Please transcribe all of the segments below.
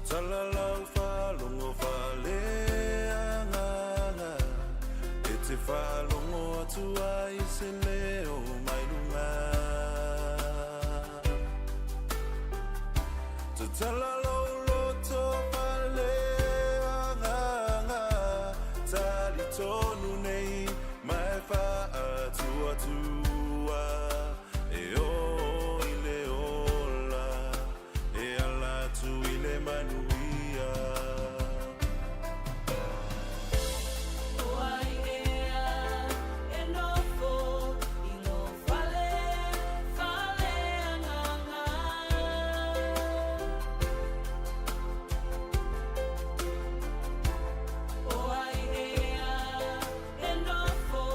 Tatala lau faalogo faaleagaga E te faalogo atu ai i se leo mai luga. Tatala lou loto faaleagaga Talitonu nei ma e faatuatua E oo i le ola E ala atu i le manuia. O ai ea e nofo i lou fale faaleagaga? O ai ea e nofo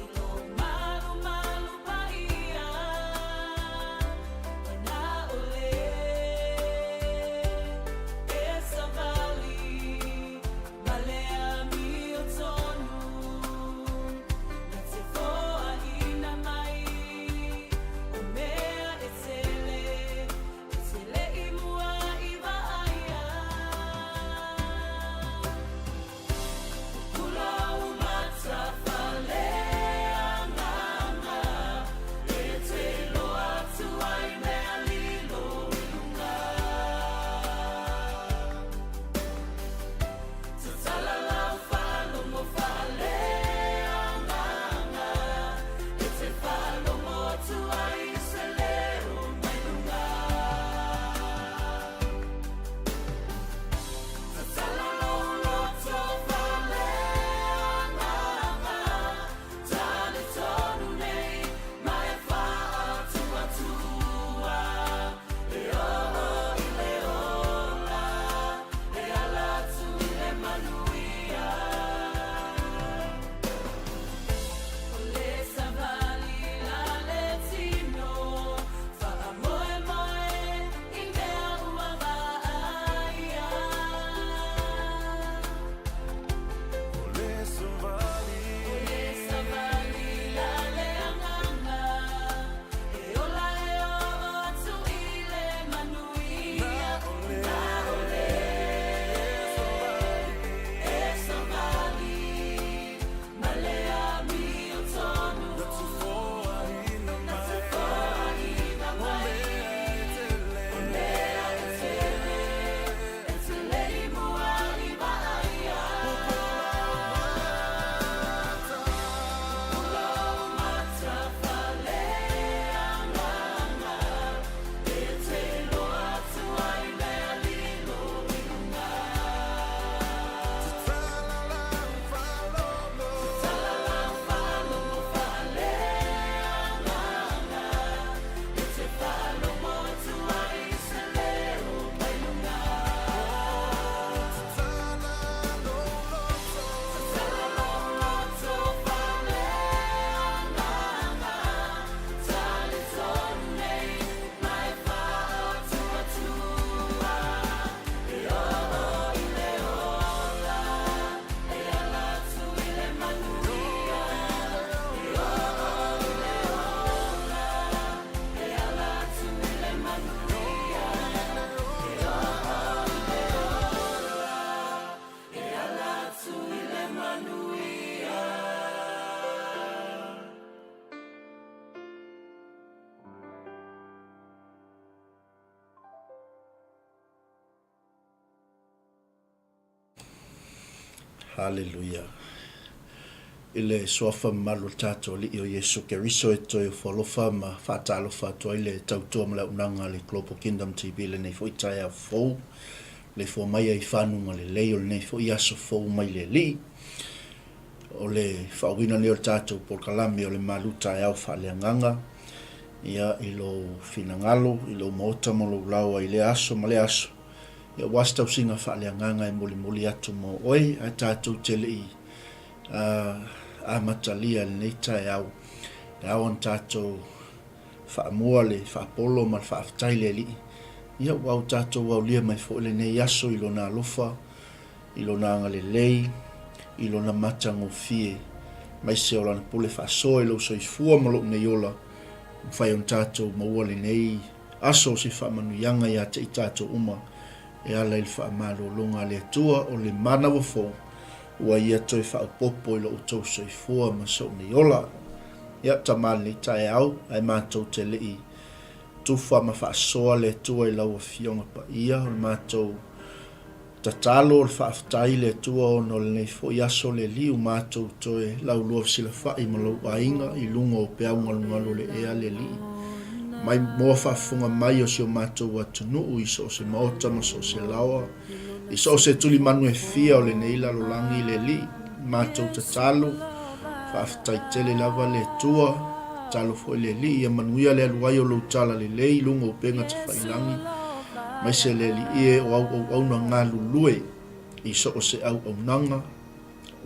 i lou malumalu paia? Haleluia. I le suafa mamalu o le tatou Alii o Iesu Keriso e toe ofo alofa ma faatalofa atu ai le tautua ma le auaunaga a le Global Kingdom TV i lenei foi taeao fou, le fua mai ai i fanuga lelei o lenei foi aso fou mai le Alii. O le faauiina lenei o le tatou polokalame o le malu taeao faaleagaga, ia, i lou finagalo, i lou maota ma lou laoa i lea aso ma lea aso, ia, aua se tausiga faaleagaga e molimoli atu mo oe, ae tatou te le i amatalia i lenei taeao, e ao ona tatou faamua le faapolo ma le faafetai i le Alii, ia, ua o tatou aulia mai foi lenei aso i Lona alofa, i Lona agalelei, i Lona matagofie, aemaise o Lana pule faasoa i lou soifua ma lou nei ola, mafai ona tatou maua lenei aso o se faamanuiaga ia te i tatou uma. E ala i le faamalologa a le Atua o le manawa fou, ua Ia toe faaopoopo i lo outou soifua ma sou nei ola. Ia, tama lenei taeao, ae matou te le i tufa ma faasoa le Atua i lau Afioga Paia, o le matou tatalo o le faafetai i le Atua ona o lenei foi aso le liu matou toe laulua fesilafai ma lou aiga i luga o peau galugalu o le ea le Alii. Mai moa faafofoga mai o si o matou atunuu i so o se maota ma so o se laoa, i so o se tulimanu e fia o lenei lalolagi le Alii. Matou tatalo, faafetai tele lava le Atua, tatalo foi le Alii ia manuia le alu ai o lou talalelei i luga o upega tafailagi, aemaise le Alii e o au auauna galulue i so o se auaunaga,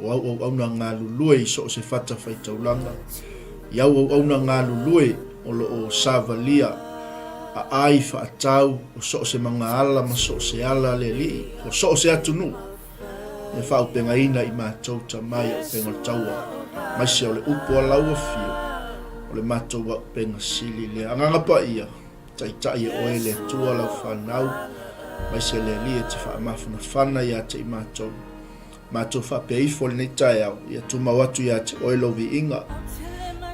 O au auauna galulue i so o se fatafaitaulaga, i au auauna galulue o lo o savalia aai faatau o so o se magaala ma so o se ala a le Alii o so o se atunuu, ia faaupegaina i matou tama i auupega o le taua, aemaise o le upu a lau afio, o le matou auupega sili lea. Agaga Paia, taitai e oe le Atua lau fanau, aemaise le Alii e te faamafanafana ia te i matou. Matou faapea ifo i lenei taeao, ia tumau atu ia te oe lou viiga,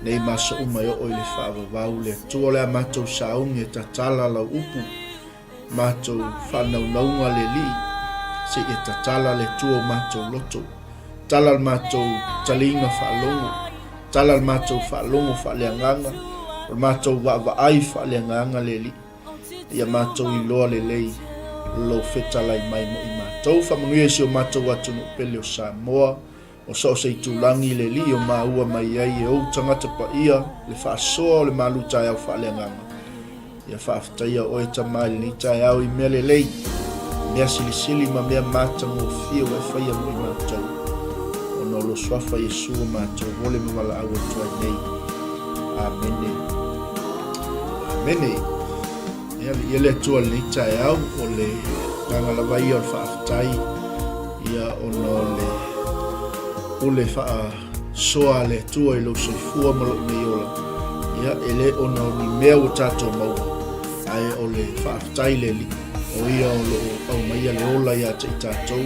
nei ma aso uma e oo i le faavavau. Le Atua o le a matou sauni e tatala lau upu, matou faanaunauga le Alii, se i e tatala le Atua o matou loto, tala le matou taliga faalogo, tala le matou faalogo faaleagaga, o le matou vaavaai faaleagaga le Alii. Ia matou iloa lelei lou fetalai mai mo i matou. Faamanuia i si o matou atunuu pele o Samoa, o so o se itulagi le alii o maua mai ai e ou tagata paia le faasoa o le malu taeao faaleagaga. Ia faafetaia oe Tama i lenei taeao i mea lelei, mea silisili ma mea matagofie ua e faia mo i matou, ona o lou Suafa Iesu o matou vole ma valaau atu ai nei. Amene. Amene. Ia, ia le Atua i lenei taeao, o le agaga lava ia o le faafetai, ia ona o le pule faasoa a le Atua i lou soifua ma lou nei ola. Ia, e le ona o ni mea ua tatou maua, ae o le faafetai i le Alii, o ia o lo o aumaia le ola ia te i tatou,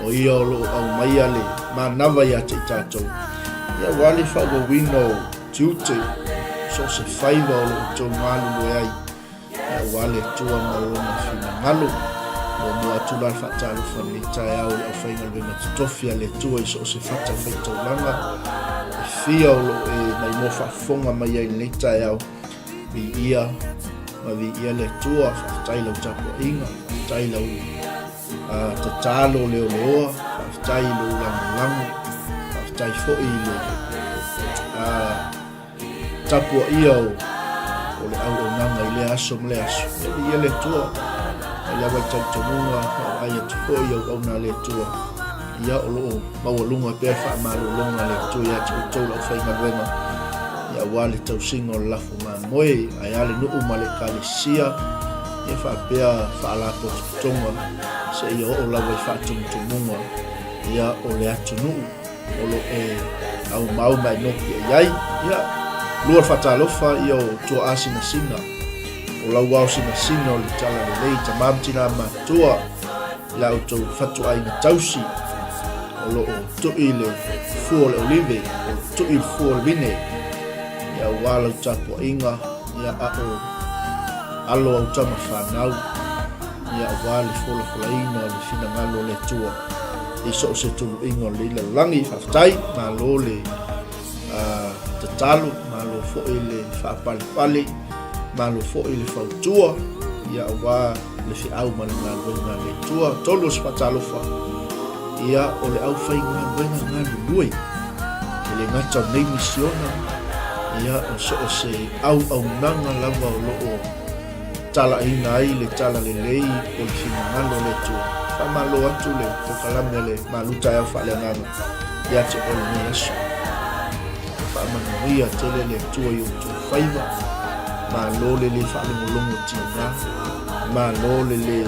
o ia o lo o aumaia le manava ia te i tatou, ia aua le faaauauina o tiute, so o se faiva o lo o outou galulue ai, aua le Atua ma Lona finagalo. Muamua atu la le faatalofa i lenei taeao i le aufaigaluega totofi a le Atua i so o se fatafaitaulaga e fia o lo o e maimoa faafofoga mai ai i lenei taeao. Viia ma viia le Atua, faafetai lau tapuaiga, faafetai lau tatalo leoleoa, faafetai i lou lagolago, faafetai foi i le tapuaia o le auaunaga i lea aso ma lea aso. Ia viia le Atua, mai lava i le talitonuga, vaavaai atu foi i auauna a le Atua, ia o lo o maualuga pea le faamalologa a le Atua ia te outou le aufaigaluega, ia aua le tausiga o le lafo mamoe, ae a le nuu ma le ekalesia, ia faapea faalapotopotoga seia oo lava i faatumutumuga ia o le atunuu o lo e aumau ma e nopiai ai. Ia, lua le faatalofa ia o tuaa sinasina, o lau ao sinasina o le talalelei, tama ma tina matutua i la outou fatuaiga tausi, o lo o tui le fua o le olive, o lo o tui le fua o le vine, ia aua lau tapuaiga, ia a o alo au tama fanau, ia aua le folafolaina o le finagalo o le Atua i so o se tuluiga o lenei lalolagi. Faafetai, malo le tatalo, malo foi le faapalepale, malo foi le fautua, ia aua le feau ma le galuega a le Atua. Tolu o se faatalofa, ia o le aufaigaluega galulue, e le gata o nei misiona, ia o so o se auaunaga lava o lo o talaiina ai le talalelei o le finagalo o le Atua. Faamalo atu le polokalame a le Malu Taeao Faaleagaga ia te oe lenei aso. Faamanuia tele le Atua i outou faiva. Malo le le faalogologo tiga. Malo le le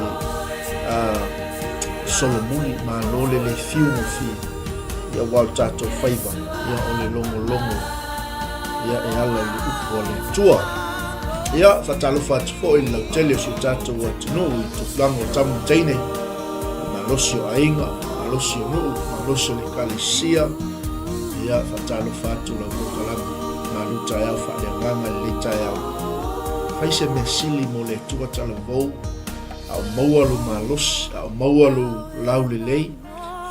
solomuli. Malo le le fiu gofie. Ia aua o le tatou faiva, ia o le logologo ia e ala i le upu a le Atua. Ia, faatalofa atu foi i le lautele o si o tatou atunuu i tupulaga o tama ma teine, le malosi o aiga, malosi o nuu, malosi o le ekalesia. Ia, faatalofa atu lau polokalame malu taeao faaleagaga i lenei taeao. Fai se mea sili mo le Atua talavou, a o maua lou malosi, a o maua lou laulelei,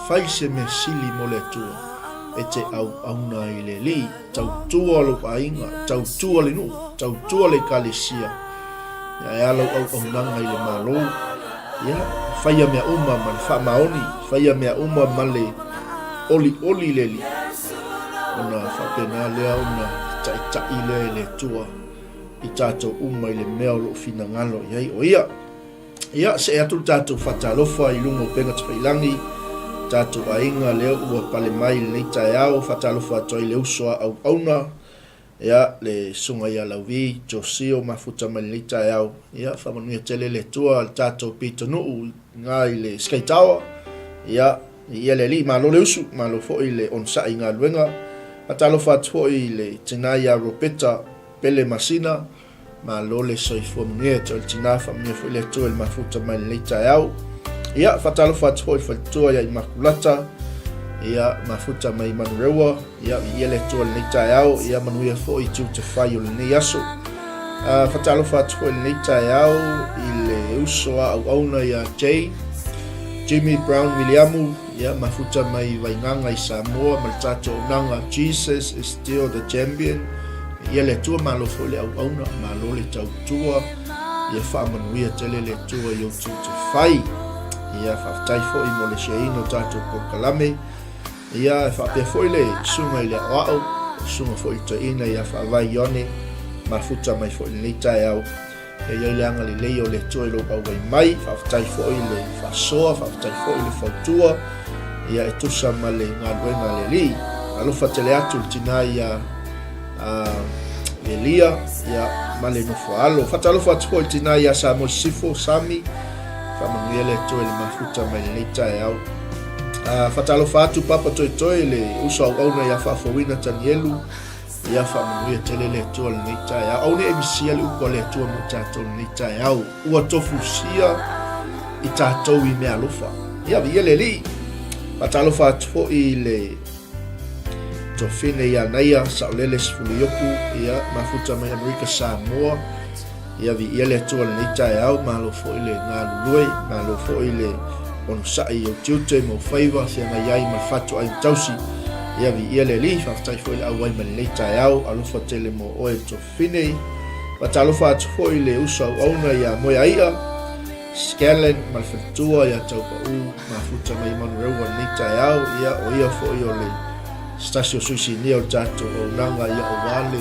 fai se mea sili mo le Atua e te auauna ai i le Alii. Tautua lou aiga, tautua le nuu, tautua le ekalesia, ae a lau auaunaga i le Malo. Ia, faia mea uma ma le faamaoni, faia mea uma ma le olioli i le Alii, ona faapena lea ona taitai lea e le Atua i tatou uma i le mea o lo o finagalo i ai o Ia. Ia, see atu le tatou faatalofa i luga o upega tafailagi, tatou aiga lea ua pale mai i lenei taeao, faatalofa atu ai i le uso a auauna, ia, le Susuga ia Lauvi Josio mafuta mai i lenei taeao. Ia, faamanuia tele le Atua i le tatou pitonuu i ina i le Sky Tower. Ia, ia le Alii, malo le usu, malo foi le onosai i galuega. Faatalofa atu foi i le tina ia Ropeta Pele Masina, Malo le soifua manuia e te oe le tina, faamanuia foi le Atua i le mafuta mai lenei taeao. Ia, faatalofa atu foi i le faletua ia Imakulata, ia, mafuta mai Manurewa, ia, viia le Atua i lenei taeao, ia, manuia foi i tiute fai o lenei aso. Uh, faatalofa atu foi i lenei taeao i le uso a auauna ia Jay, Jimmy Brown Williamu, ia, mafuta mai Vaigaga i Samoa ma le tatou auaunaga Jesus is still the champion. Ia le Atua, malo foi le auauna, malo le tautua, ia faamanuia tele le Atua i ou tiute fai. Ia faafetai foi mo le shareina o tatou polokalame. Ia e faapea foi le susuga i le aoao, le susuga foi i le toeaina ia Faavae Ione, mafuta mai foi i lenei taeao. Ia i ai le agalelei o le Atua i lou auai mai. Faafetai foi le faasoa, faafetai foi le fautua, ia e tusa ma le galuega a le Alii. Alofa tele atu le tina ia uh, Elia ia, ma le nofo alo. Faatalofa atu foi le tina ia Samoa Sisifo, Sami, faamanuia le Atua i le mafuta mai lenei taeao. Uh, faatalofa atu Papa Toetoe le uso auauna ia Faafouina Tanielu, Ia faamanuia tele le Atua lenei taeao. Aua ne i misia le upu a le Atua mo tatou lenei taeao. Ua tofusia i tatou i mea alofa. Ia viia le Alii. Faatalofa atu foi i le tofine ia Naia Saolele Sefuluiopu, ia mafuta mai Amerika Samoa. Ia viia le Atua i lenei taeao, malo foi le galulue, malo foi le onosai i ou tiute ma ou faiva, feagai ai ma le fatu ai ma tausi. Ia viia le Alii, faafetai foi le auai mai lenei taeao, alofa tele mo oe Tofine. Faatalofa atu foi i le uso auauna ia Moeaia, Scanlan ma le faletua ia Taupau, mafuta mai Manurewa lenei taeao, ia o ia foi o le se tasi o sui sinia o le tatou auaunaga, ia aua le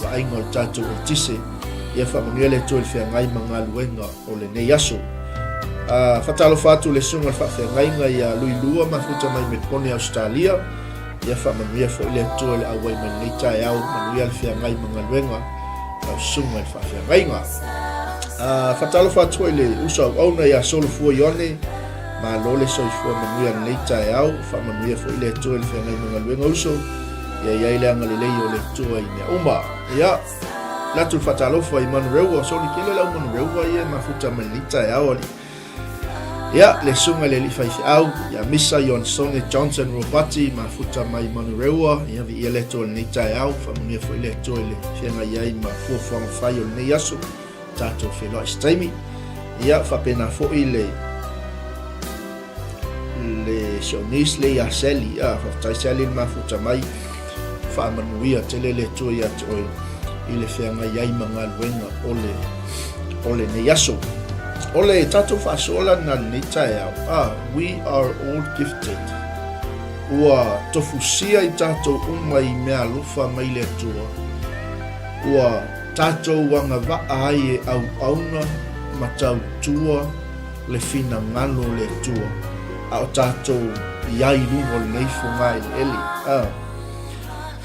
vaaiga o le tatou eletise. Ia faamanuia le Atua i le feagai ma galuega o lenei aso. Uh, faatalofa atu le susuga le faafeagaiga ia Luilua mafuta mai Melepone Ausetalia. Ia faamanuia foi le Atua i le auai mai lenei taeao, manuia le feagai ma galuega lau susuga i le faafeagaiga. Uh, faatalofa atu foi le uso auauna ia Solofua Ione, malo le soifua manuia lenei taeao, faamanuia foi le Atua i le feagai ma galuega uso. Ia i ai le agalelei o le Atua i mea uma. Ia, latu le faatalofa i Manurewa, soli kele lau Manurewa ia e mafuta mai lenei taeao alii. Ia, le susuga i le alii faifeau, ia Misa Ioanisone Johnson Robati, mafuta mai Manurewa, ia viia le Atua i lenei taeao, faamanuia foi le Atua i le feagai ai ma fuafuaga fai o lenei aso. Tatou feiloai se taimi. Ia, faapena foi le le si ou niece le ia Sally. Ah, faafetai Sally le mafuta mai. Faamanuia tele le Atua ia te oe i le feagai ai ma galuega o le o lenei aso. O le tatou faasoa na lenei taeao. Ah, we are all gifted. Ua tofusia i tatou uma i mea alofa mai le Atua. Ua tatou agavaa ai e auauna ma tautua le finagalo o le Atua, a o tatou i ai i luga o lenei fogaeleele. A.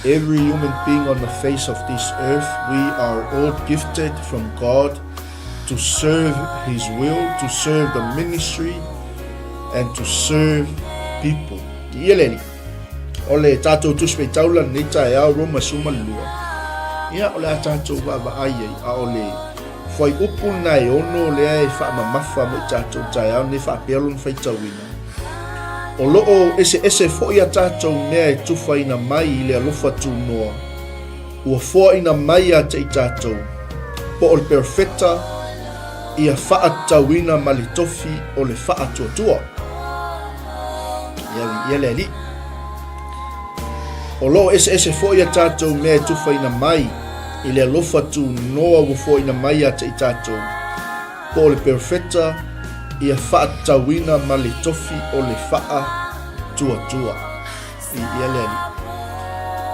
Every human being on the face of this earth, we are all gifted from God to serve His will, to serve the ministry, and to serve people. Ia le Alii. O le tatou Tusi Faitaula lenei taeao, Roma 12. Ia, o le a tatou vaavaai ai, a o le fuaiupu lena e ono lea e faamamafa mo i tatou taeao nei faapea lona faitauina. O lo o eseese foi a tatou mea e tufaina mai i le alofa tunoa, ua foaina mai ia te i tatou, po o le perofeta, ia faatatauina ma le tofi o le faatuatua. Ia viia le Alii. O lo o eseese foi a tatou mea e tufaina mai i le alofa tunoa ua foaina mai ia te i tatou, po o le perofeta, ia faatatauina ma le tofi o le faatuatua. Viia le Alii.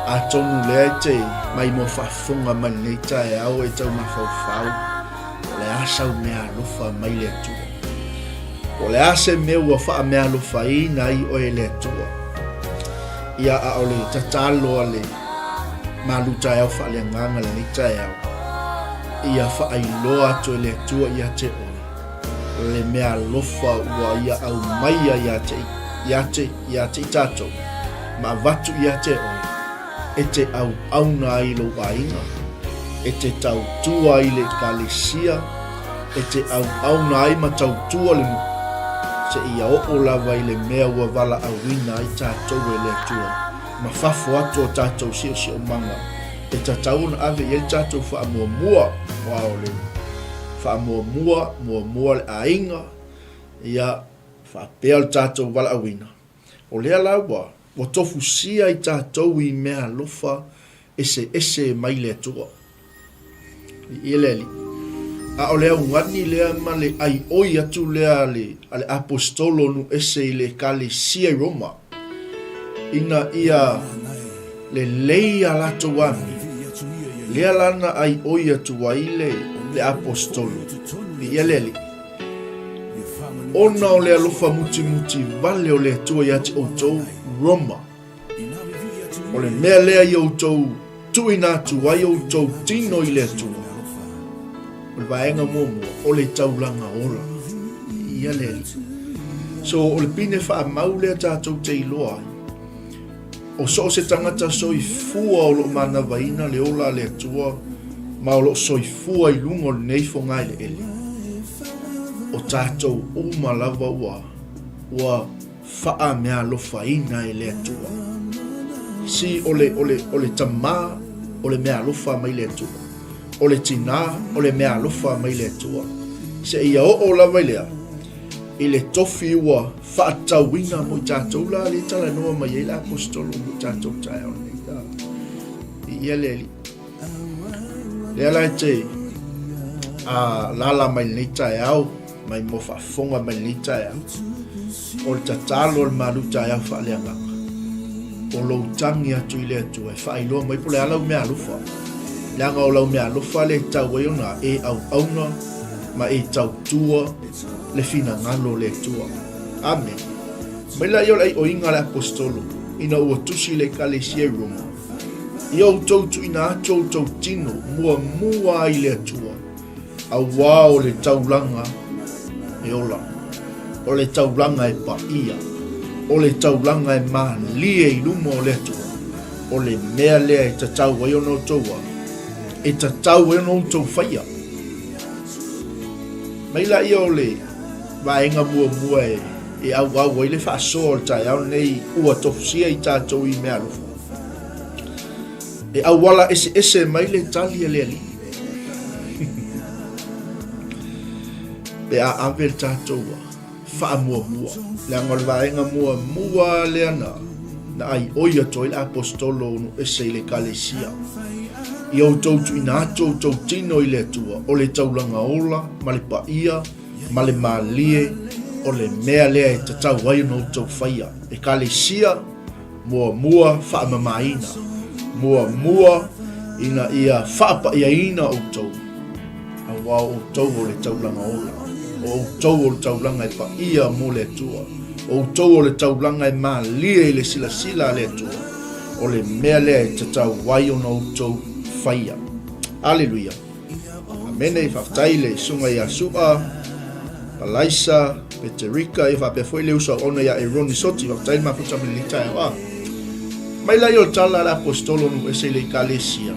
Atonu lea e te maimoa faafofoga mai lenei taeao e tau mafaufau, o le a sau meaalofa mai le Atua? Po o le a se mea ua faameaalofaina ai oe e le Atua? Ia, a o le tatalo a le malu taeao faaleagaga lenei taeao, ia faailoa atu e le Atua ia te oe le meaalofa ua ia aumaia ia te, ia te, ia te i tatou, ma avatu ia te oe, e te auauna ai i lou aiga, e te tautua ai i le Ekalesia, e te auauna ai ma tautua le nuu, seia oo lava i le mea ua valaauina ai tatou e le Atua, ma fafo atu o tatou siosiomaga, e tatau ona ave i ai le tatou faamuamua, aua o le faamuamua muamua le aiga, ia faapea le tatou valaauina. O lea la ua Ua tofusia i tatou i meaalofa eseese mai le Atua. Viia le Alii. A o le augani lea ma le aioi atu lea a le, a le Aposetolo nu ese i le Ekalesia i Roma, ina ia lelei a latou amio, lea la na aioi atu ai le, le Aposetolo. Viia le Alii. Ona o le alofa mutimuti vale o le Atua ia te outou, Roma. O le mea lea i outou tuuina atu ai outou tino i le Atua. O le vaega muamua, o le taulaga ola. Ia le Alii. So, o le pine faamau lea tatou te iloa ai. O so o se tagata soifua o lo o manavaina le ola a le Atua ma o lo o soifua i luga o lenei fogaeleele, o tatou uma lava ua, ua faameaalofaina e le Atua. Si o le, o le, o le tamā, o le meaalofa mai le Atua. O le tinā, o le meaalofa mai le Atua. Seia oo lava i lea, i le tofi ua faatatauina mo i tatou la lea talanoa mai ai le Aposetolo mo i tatou taeao nei. Viia le Alii. Lea la e te a lala mai lenei taeao, mai mo faafofoga mai lenei taeao, o le tatalo o le malu taeao faaleagaga, o lou tagi atu i le Atua e faailoa mai po o le a lau meaalofa. Leaga o lau meaalofa lea e tatau ai ona e auauna ma e tautua le finagalo o le Atua. Amene. Mai laia o le aioiga a le Aposetolo, ina ua tusi le Ekalesia i Roma, Ia outou tuuina atu outou tino muamua ai i le Atua, auā o le taulaga e ola, o le taulaga e paia, o le taulaga e malie i luma o le Atua, o le mea lea e tatau ai ona outou a, e tatau ai ona outou faia. Mai laia o le vaega muamua e e auau ai le faasoa o le taeao lenei ua tofusia i tatou i meaalofa. E auala eseese mai le tali a le Alii. Pe a ave le tatou faamuamua, leaga o le vaega muamua lea na na aioi atu ai le Aposetolo nu ese i le Ekalesia. Ia outou tuuina atu outou tino i le Atua, o le taulaga ola ma le paia ma le malie o le mea lea e tatau ai ona outou faia. Ekalesia, muamua faamamaina, muamua ina ia faapaiaina outou, aua o outou o le taulaga ola, o outou o le taulaga e paia mo le Atua, o outou o le taulaga e malie i le silasila a le Atua, o le mea lea e tatau ai ona outou faia. Aleluia! Amene, faafetai i le susuga ia Su'a, Palaisa, Peterika, ia faapea foi le uso auauna ia Eroni Soti, faafetai le mafuta mai lenei taeao. A. Mai laia o le tala a le Aposetolo nu ese i le Ekalesia.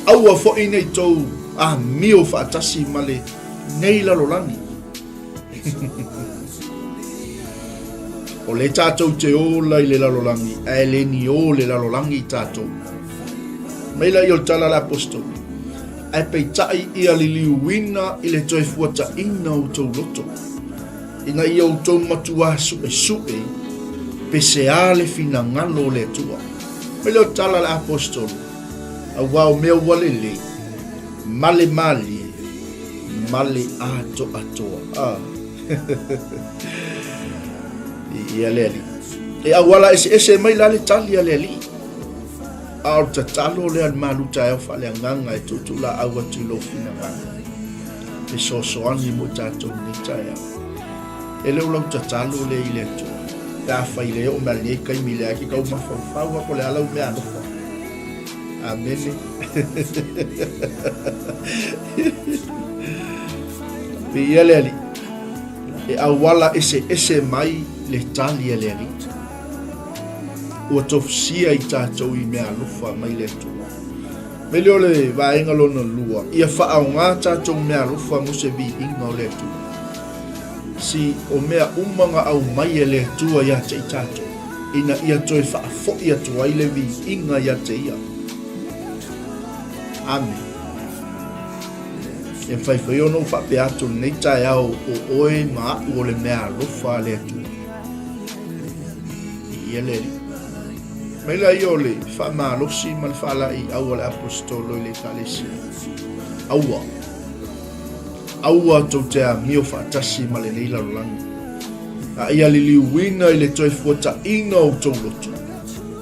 Aua foi ne i tou amio faatasi ma lenei lalolagi. O lea tatou te ola i le lalolagi, ae le ni o le lalolagi i tatou. Mai laia o le tala a le Aposetolo, Ae peitai ia liliuina i le toe fuataina o outou loto, ina ia outou matuā suesue pe se a le finagalo o le Atua. Mai lea o le tala a le Aposetolo, Auā o mea ua lelei, ma le malie, ma le atoatoa. Ah. Viia le Alii. E auala eseese mai la le tali a le Alii. A o le tatalo lea a le malu taeao faaleagaga e tuutuulaau atu i lou finagalo. Fesoasoani mo i tatou i lenei taeao. E le o lau tatalo lea i le Atua. Pe afai le oo mai lenei taimi lea e te tau mafaufau a po o le a lau mea alofa. Amene. Viia le Alii. E auala eseese mai le tali a le Alii. Ua tofusia i tatou i mea alofa mai le Atua. Mai lea o le vaega lona lua, ia faaaoga tatou mea alofa mo se viiga o le Atua. Si o mea uma na aumai e le Atua ia te i tatou, ina ia toe faafoi atu ai le viiga ia te Ia. Amene. E mafai foi ona ou faapea atu i lenei taeao o oe ma aʻu o le mea alofa a le Atua. Viia le Alii. Mai laia o le faamalosi ma le faalaeiau a le Aposetolo i le Ekalesia. Aua, aua tou te amio faatasi ma lenei lalolagi, a ia liliuina i le toe fuataina o outou loto,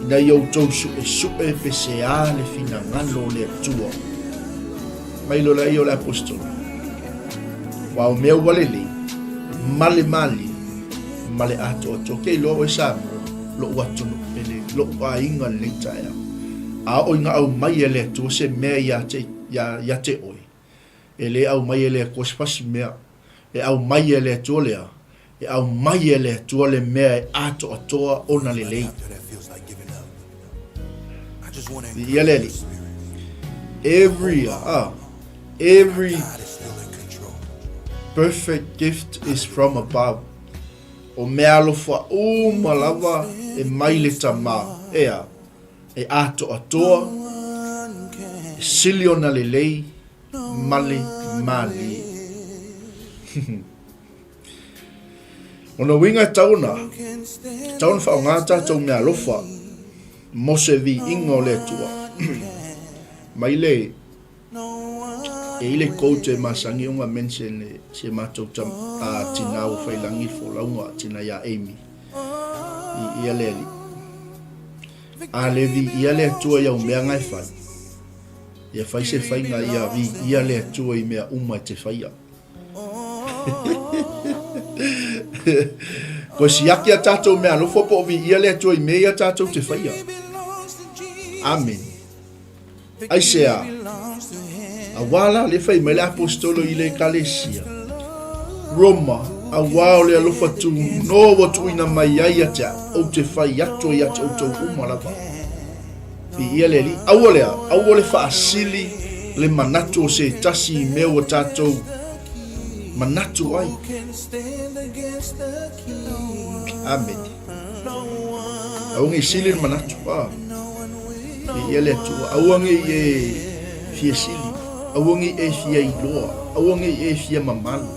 ina ia outou suesue pe se a le finagalo o le Atua. Mai loa laia o le Aposetolo, Aua o mea ua lelei, ma le malie, ma le atoatoa. Ke iloa oe Samoa, loʻu atunuu pele, loʻu aiga lenei taeao. A oo ina aumai e le Atua se mea ia te, ia, ia te oe, e le aumai e le Atua se fasi mea. E aumai e le Atua lea, e aumai e le Atua le mea e atoatoa ona lelei. Viia le Alii. Every, every perfect gift is from above. O mea alofa uma lava e mai le Tama, ea, e atoatoa, e sili ona lelei, ma le malie. O na uiga e tau ona, tau ona whaonga tātou mea alofa mo se viiga o le Atua. Mai le, e i le quote e masangi ona mention e si e matou tam, a tina ua whailangi le folauga tina ia Amy. I ia le ali. A le viia le Atua i au mea nga e whai. Ia whai se whainga ia viia le Atua i mea uma e te whaia. Koe siaki a tātou mea alofa po o viia le Atua i mea ia tātou te whaia. Amen. Aisea, auā la le fai mai le Aposetolo i le Ekalesia. Roma, auā o le alofa tūnoa ua tuuina mai ai ia te au, ou te fai atu ai ia te outou uma lava. Viia le Alii. Aua lea, aua le faasili le manatu o se tasi i mea ua tatou manatu ai. Amene. Aua ne i sili le manatu. Ah. Viia le Atua. Aua ne i e fia sili. Aua ne i e fia iloa. Aua ne i e fia mamalu.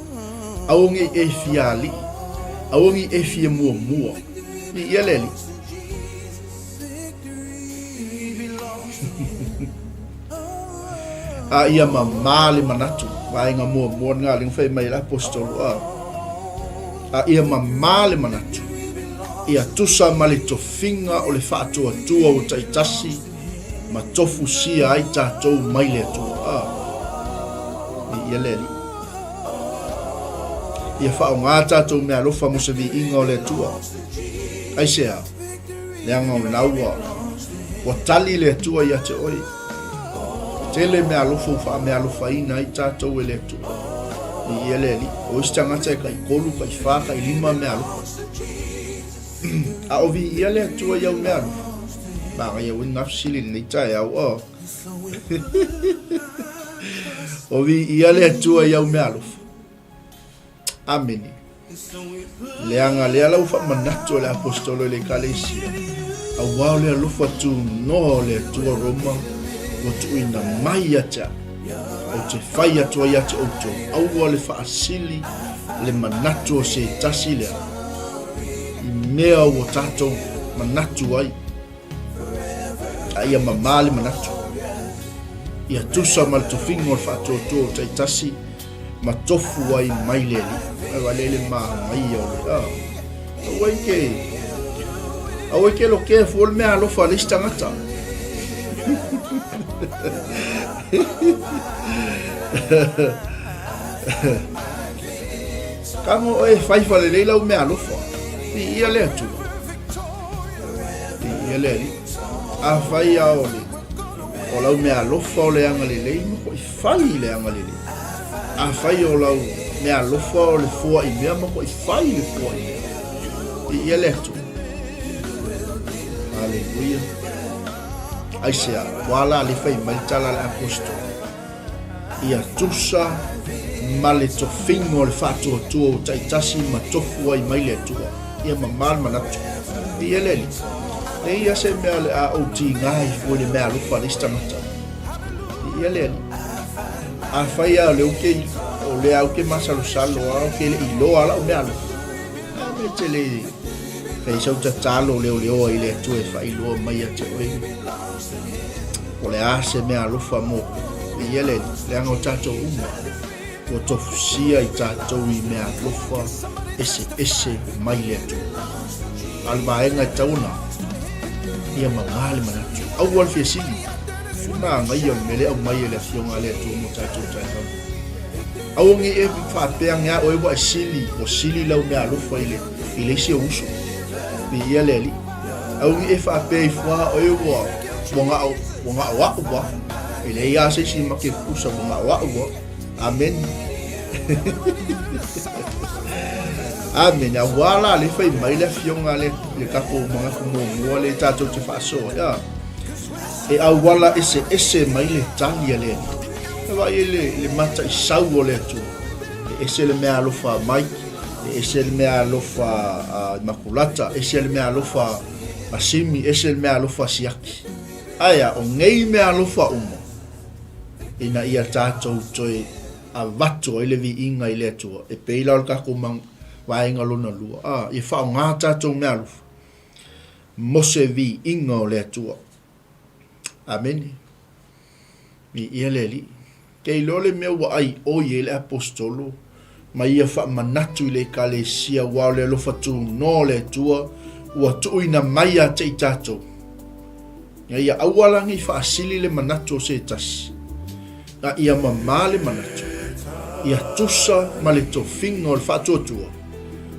Aua ne i e fia alii. Aua ne i e fia muamua. Viia le Alii. A ia mamā le manatu, vaega muamua lena lea na fai mai ai le Aposetolo, a, a ia mamā le manatu, ia tusa ma le tofiga o le faatuatua ua taitasi ma tofusia ai tatou mai le Atua. A, viia le Alii. Ia faaaoga tatou meaalofa mo se viiga o le Atua. Aisea? Leaga o la ua, ua tali le Atua ia te oe. Tele meaalofa ua faameaalofaina ai tatou e le Atua. Viia le Alii. O isi tagata e taitolu, taifā, tailima meaalofa. A o viia le Atua i au meaalofa, manaia ua nafsili i lenei taeao. Oh. O viia le Atua i au meaalofa. Amene. Leaga lea la ua faamanatu e le Aposetolo i le Ekalesia, auā o le alofa tunoa o le Atua Roma ua tuuina mai ia te au, ou te fai atu ai ia te outou, aua le faasili le manatu o se tasi lea i mea ua tatou manatu ai, a ia mamā le manatu, ia tusa ma le tofiga o le faatuatua o taitasi ma tofu ai mai le Alii. Ai wale le manaia o le a. Aua i ke aua i ke lokea fua le mea alofa a le isi tagata. Kago oe fai falelei lau mea alofa. Viia le Atua. Viia le Alii. Afai a o le o lau mea alofa o le agalelei, matuai fai i le agalelei. Afai o lau mea alofa o le foaʻi mea, matuai fai i le foaʻi mea. Viia le Atua. Haleluia. Aisea, ua la le fai mai le tala a le Aposetolo. Ia tusa ma le tofiga o le faatuatua ua taitasi ma tofu ai mai le Atua. Ia mamā le manatu. Viia le Alii. Leai lava se mea o le a ou tiga ai fua i le mea alofa a le isi tagata. Viia le Alii. Afai lava o lea ou te, o lea ou te masalosalo lava, ou te le i iloa lava lau mea alofa. A mea e te le fai sau tatalo leoleoa i le Atua e faailoa mai ia te oe. O le a se mea alofa mo Viia le Alii, leaga o tatou uma ua tofusia i tatou i mea alofa eseese mai le Atua. A o le vaega e tatau ona ia mamā le manatu. Aua le fia sili, le manaia o le mea lea e aumai e le Afioga a le Atua mo tatou taeao. Aua ne i e faapea ane lava oe ua e sili, ua sili lau mea alofa i le, i le isi ou uso. Viia le Alii. Aua ne i e faapea ifo lava oe ua, ua na o, ua na o a'u lava. E leai lava se isi ma te pusa ua na o a'u lava. Amene. Amene. Auā la lea fai mai le Afioga a le, le tatou manatu muamua lea tatou te faasoa ai, a. E auala eseese mai le tali a le Alii. E vaai ai le, le mataisau o le Atua. E ese le mea alofa a Mike, e ese le mea alofa a Imakulata, ese le mea alofa a Simi, ese le mea alofa a Siaki. Ae a, o nei mea alofa uma, ina ia tatou toe avatu ai le viiga i le Atua, e pei la o le tatou vaega lona lua, a, ia faaaoga tatou mea alofa mo se viiga o le Atua. Amene. Viia le Alii. Ke iloa le mea ua aioi ai le Aposetolo ma ia faamanatu i le Ekalesia aua o le alofa tunoa o le Atua ua tuuina mai ia te i tatou, ina ia aua la nei faasili le manatu o se tasi, a ia mamā le manatu, ia tusa ma le tofiga o le faatuatua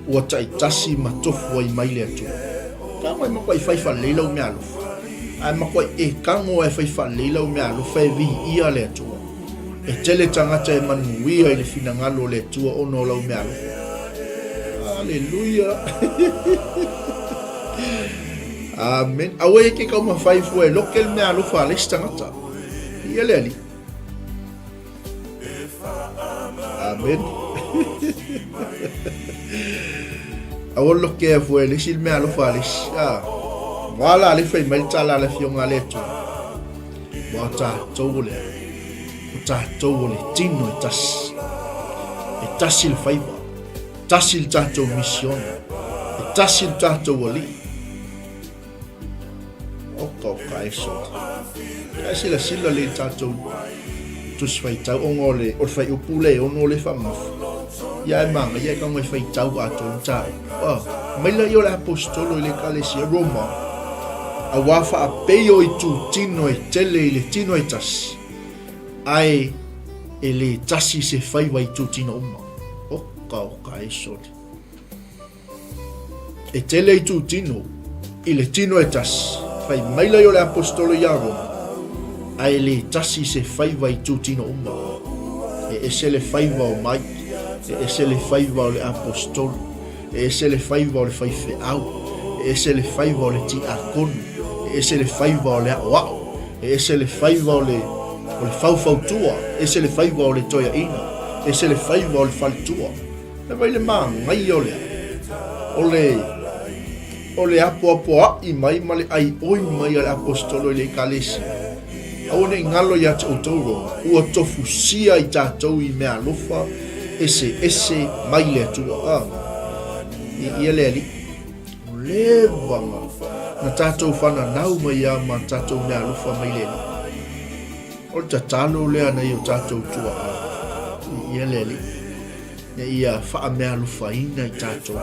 ua taitasi ma tofu ai mai le Atua. Tago e matuai fai faalelei lau meaalofa, ae matuai e tago lava e fai faalelei lau meaalofa e viia le Atua. E tele tagata e manuia i le finagalo o le Atua ona o lau meaalofa. Aleluia! Amen. Aua e ke taumafai fua e loke le meaalofa a le isi tagata. Viia le Alii. Amen. Aua lokea fua e le isi le mea alofa a le isi. Ah. Wā la le fai mai le tala a le afioga a le Atua. Ua tatou o le a. O tatou o le tino e tasi. E tasi le faiva. Tasi le tatou misiona. E tasi le tatou alii. Oka oka e soli. Ae silasila lelei i le tatou Tusi Faitau ona o le o le fuaiupu lea e 6 lea e faamamafa. Ia ae manaia e tago e faitau atoa le mataupu. Ah, mai laia o le Aposetolo i le Ekalesia Roma, auā faapei o itutino e tele i le tino e tasi, ae e lē tasi se faiva i itutino uma. Oka oka e soli. E tele itutino i le tino e tasi, fai maila i o le Aposetolo iā Roma, ae le tasi se faiva i itutino uma. E ese le faiva o Mike, e ese le faiva o le Aposetolo, e ese le faiva o le faifeau, e ese le faiva o le tiakonu, e ese le faiva o le aʻoaʻo. E ese le faiva o le, o le faufautua, ese le faiva o le toeaina, ese le faiva o le faletua. E vai le manaia o le a? O le, o le apoapoaʻi mai ma le ʻaiʻoi mai a le Aposetolo i le Ekalesia. Aua ne i galo iā te ʻoutou Roma, ua tofusia i tatou i meaalofa eseese mai le Atua. A, i ia le Alii. O leva na, na tatou fananau mai ia ma tatou meaalofa mai le Alii. O le tatalo lea na i o tatou tua'a, i ia le Alii. Ina ia faameaalofaina i tatou.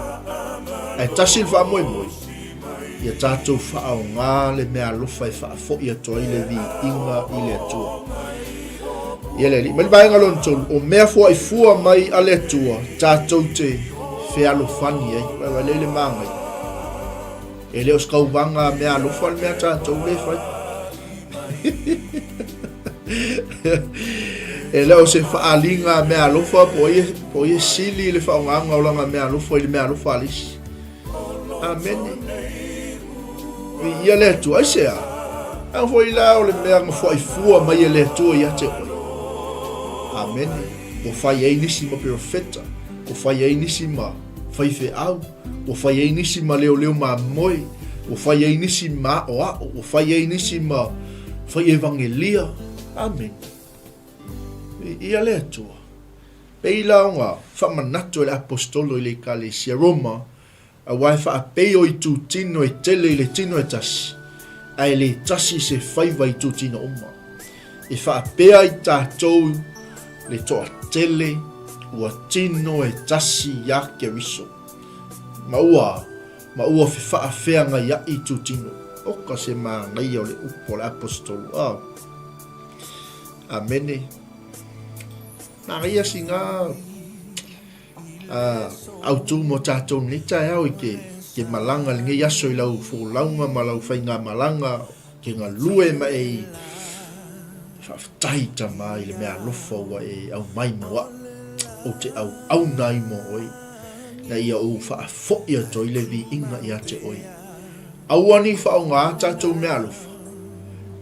Ae tasi le faamoemoe, ia tatou faaaoga le meaalofa e faafoi atu ai le viiga i le Atua. Ia le Alii. Mai le vaega lona tolu, o mea foaifua mai a le Atua tatou te fealofani ai. Vaevaelei le magaia. E le o se kauvaga meaalofa le mea tatou le fai. E le o se faaaliga meaalofa po o ia sili le faaaogaga o lana meaalofa i le meaalofa a le isi. Amene. Viia le Atua. Aisea? Leaga foi la o le mea na foaifua mai e le Atua ia te oe. Amene. Ua fai ai nisi ma perofeta, ua fai ai nisi ma faifeau, ua fai ai nisi ma leoleo mamoe, ua fai ai nisi ma aʻoaʻo, ua fai ai nisi ma fai evagelia. Amene. Viia le Atua. Pei la ona faamanatu e le Aposetolo i le Ekalesia Roma, aua e faapei o itutino e tele i le tino e tasi, ae le tasi se faiva itutino uma. E faapea i tatou le toatele ua tino e tasi iā Keriso, ma ua ma ua fefaafeagaiaʻi itutino. Oka se manaia o le upu a le Aposetolo. Ah. Amene. Manaia sina autū mo tātou nei taeao i ke, ke malaga lenei aso i lau folauga ma lau faigamalaga ke galue ma e i faafetai tama i le mea alofa ua e aumai mo a'u ou te auauna ai mo oe ina ia ou faafo'i atu ai le viiga ia te oe. Aua ne i faaaoga tātou mea alofa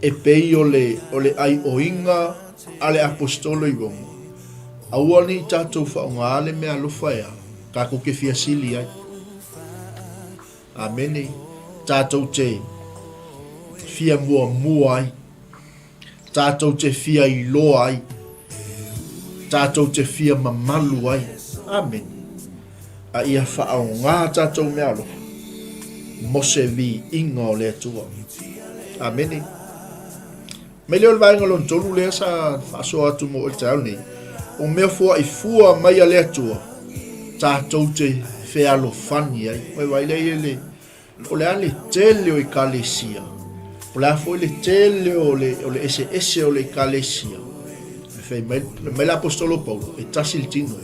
e pei o le, o le ʻaiʻoiga a le Aposetolo i Roma. Aua ne i tātou faaaoga le mea alofa e a kākou ke fia sili ai. Amene. Tātou te fia muamua ai. Tātou te fia iloa ai. Tātou te fia mamalu ai. Amene. A ia faaaoga tātou mea alofa mo se viiga o le Atua. Amene. Mai lea o le vaega lona tolu lea sa faasoa atu mo oe i le taeao nei, o mea foaifua mai a le Atua, tatou te fealofani ai. Ua vaai lea i le, o le a le tele o ekalesia, o le a foi le tele o le, o le eseese o le ekalesia. E fai mai, mai le apostolo Paulo, e tasi le tino.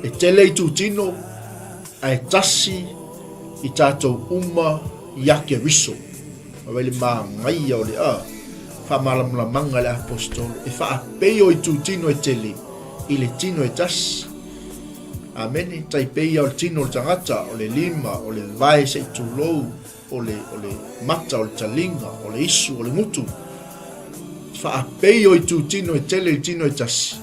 E tele itutino, ae tasi i tatou uma ia Keriso. Aua i le manaia o le a faamalamalamaga e le Aposetolo, e faapei o itutino e tele i le tino e tasi. Amene. Tai pei ia o le tino o le tagata, o le lima, o le vae se i tulou, o le, o le mata, o le taliga, o le isu, o le gutu. Faapei o itutino e tele i le tino e tasi,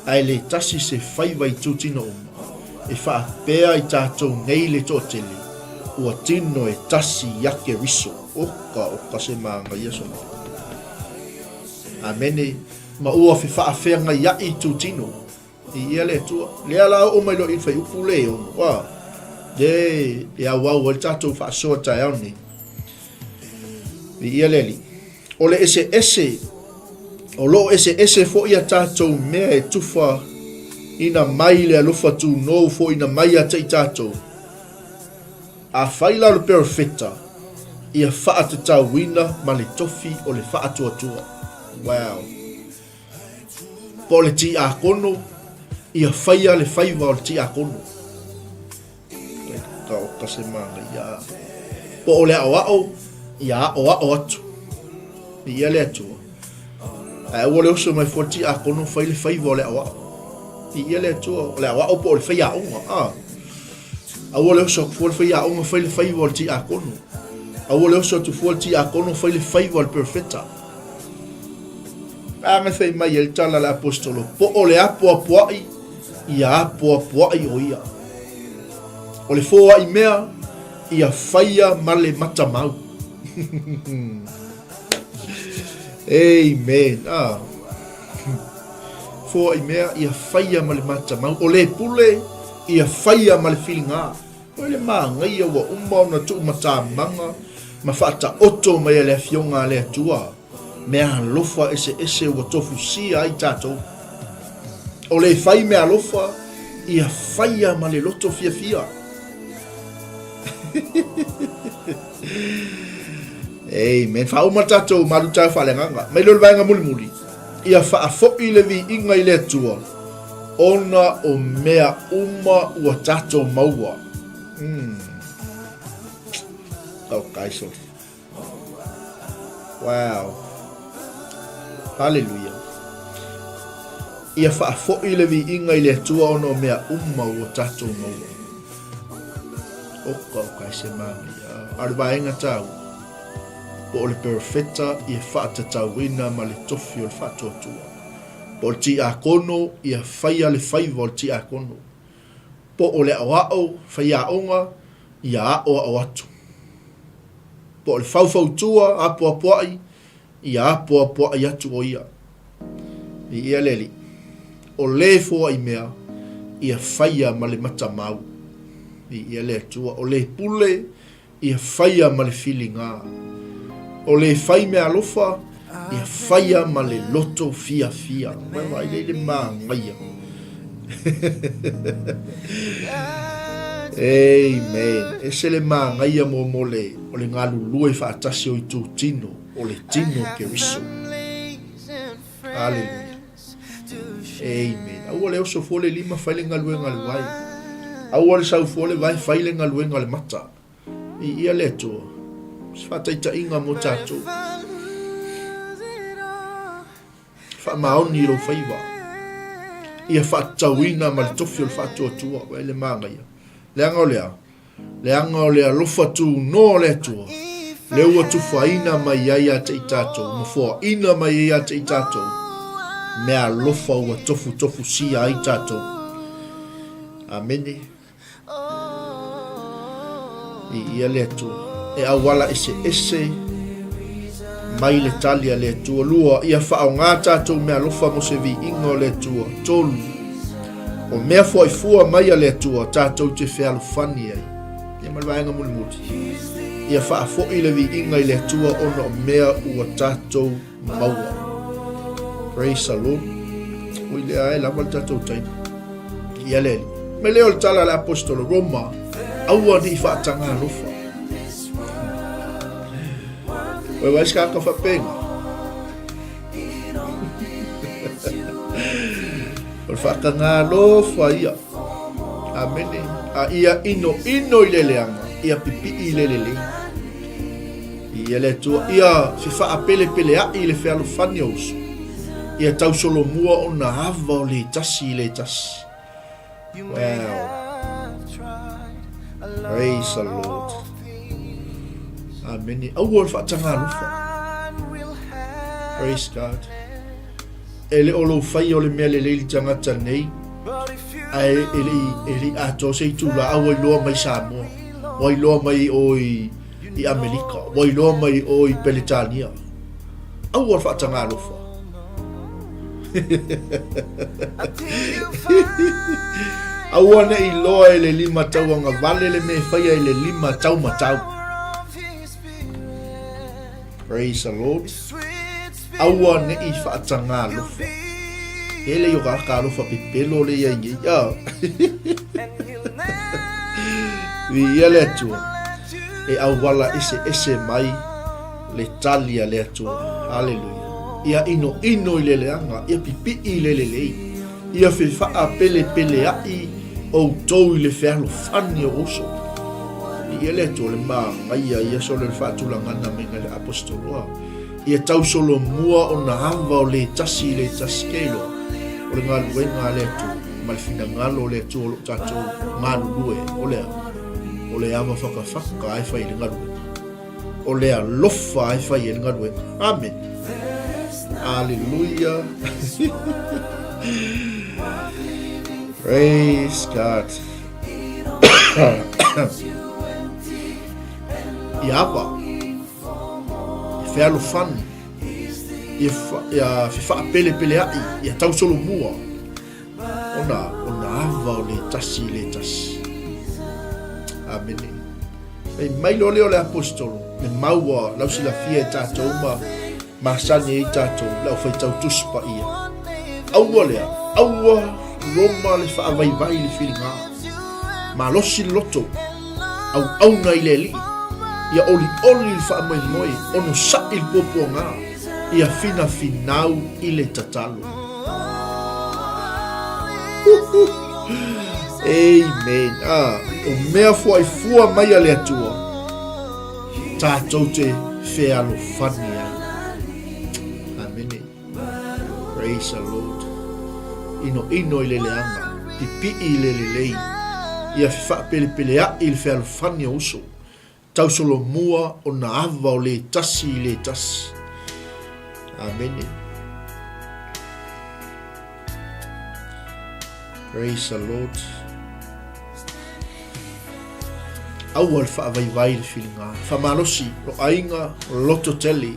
ae le tasi se faiva itutino uma. E faapea i tatou nei le toatele, ua tino e tasi ia Keriso. Oka, oka se manaia sona. Amene. Ma ua fefaafeagaiaʻi itutino. I ia le Atua. Lea la oo mai loa i le fuaiupu le e ono, a, le e auau ai le tatou faasoa taeao nei. I ia le Alii. O le eseese, o lo o eseese foi a tatou mea e tufa ina mai le alofa tunou foina mai ia te i tatou. Afai la o le perofeta, ia faatatauina ma le tofi o le faatuatua. Wow. Po o le tiakono, ia faia le faiva o le tiakono. Ka o ka se manaia. Po o le aʻoaʻo, ia aʻoaʻo atu. I ia le Atua. Ae aua le oso mai fua le tiakono fai le faiva o le aʻoaʻo. I ia le Atua, o le aʻoaʻo po o le faiaoga. Ah. Aua le oso atu fua le faiaoga fai le faiva o le tiakono. Aua le oso atu fua le tiakono fai le faiva o le perofeta. Leaga e fai mai ai le tala a le Aposetolo, po o le apoapoai, ia apoapoai o ia. O le foai mea, ia faia ma le matamau. Amen. Ah. Foai mea, ia faia ma le matamau. O le pule, ia faia ma le filiga. Oi le māgaia ua uma ona tuumatamaga ma faataoto mai e le Afioga a le Atua meaalofa eseese ua tofusia ai tatou. O le fai meaalofa, ia faia ma le loto fiafia. Amen. Faauma le tatou malutau faaleagaga. Mai lea o le vaega mulimuli, ia faafoi le viiga i le Atua ona o mea uma ua tatou maua. Mm. Oh, guys, Wow. Haleluia. Ia faafoi le viiga i le Atua ona o mea uma ua tatou maua. Oka oka e se manaia. A o le vaega taua, po o le perofeta ia faatatauina ma le tofi o le faatuatua. Po o le tiakono ia faia le faiva o le tiakono. Po o le aoao faiaoga ia aoao atu. Po o le faufautua apoapoai, ia apoapoai atu o ia. Viia le Alii. O le foai mea, ia faia ma le matamau. Viia le Atua. O le pule, ia faia ma le filiga. O le fai meaalofa, ia faia ma le loto fiafia. Ua vaai lea i le manaia. Amen. Ese le manaia mo mo le o le galulue faatasi o itu tino, o le tino o Keriso. Hallelujah. Amen. Aua le oso fua le lima fai le galuega a le vai. Aua le sau fua le vae fai le galuega a le mata. Viia le Atua. O se faataitaiga mo tatou. Faamaoni i lou faiva. Ia faatatauina ma le tofi o le faatuatua. Vaai le manaia. Leaga o le a? Leaga o le alofa tunoa o le Atua, lea ua tufaina mai ai ia te i tatou, ma foaina mai ai ia te i tatou, meaalofa ua tofutofusia ai tatou. Amene. Viia le Atua. E auala eseese mai le tali a le Atua. Lua, ia faaaoga tatou meaalofa mo se viiga o le Atua. Tolu, o mea foaifua mai a le Atua tatou te fealofani ai. Ia ma le vaega mulimuli, ia faafoi le viiga i le Atua ona o mea ua tatou maua. Praise the Lord. Ui lea e lava le tatou taimi. Ia le Alii. Mai lea o le tala a le Aposetolo Roma, aua ne i faataga alofa. Oi vai se kaka whapenga. O le faataga alofa ia. Amene. A ia ino ino i le leaga, ia pipii i le lelei. Ia le Atua, ia fefaapelepealeaʻi i le fealofani o uso, ia tausolomua ona ava o le tasi i le tasi. Wow. Praise the Lord. Amene. Aua le faataga alofa. Praise God. E le o lou faia o le mea lelei i le tagata nei, ae e le i, e le i atoa se itula, a ua iloa mai Samoa, ua iloa mai o i i Amerika, ua iloa mai o i Peretania. Aua le faataga alofa. Aua ne i loa e le lima tauagavale le mea e faia e le lima taumatau. Praise the Lord. Aua ne i faataga alofa. E le i o ka aka alofa pepelo le ia i ah. Viia le Atua. E auala eseese mai le tali a le Atua. Haleluia. Ia inoino i le leaga, ia pipii i le lelei, ia fefaapelepealeaʻi outou i le fealofani o uso. Viia le Atua, le manaia ia solo le faatulagana mai ngai le Aposetolo. Ah. Ia tausolomua ona ava o le tasi i le tasi ke iloa o le galuega a le Atua ma le finagalo o le Atua o lo o tatou galulue o le a? O le ava whakawhaka ai whai i le galuega. O le alofa ai whai i le galuega. Amen. Aleluia. Praise God. Ia ava, e fealofani, ia, ia fefaapelepealeaʻi, ia tausolomua, ona, ona ava o le tasi i le tasi. Amene. Fai mai loa lea o le Aposetolo, le mau ua lausilafia e tatou ma masani ai tatou, le aufaitau Tusi Paia. Aua lea, aua Roma le faavaivai i le filiga. Malosi le loto, auauna i le Alii, ia olioli le faamoemoe, onosaʻi le puapuaga, ia finafinau i le tatalo. Amen. Ah, o mea fuaifua mai a le Atua, tatou te fealofani ai. Amene. Praise the Lord. Ino ino i le leaga, pipii i le lelei, ia fefaapelepealeaʻi i le fealofani o uso. Tausolomua ona ava o le tasi i le tasi. Amene. Praise the Lord. Aua le faavaivai le filiga. Faamalosi lo aiga loto tele.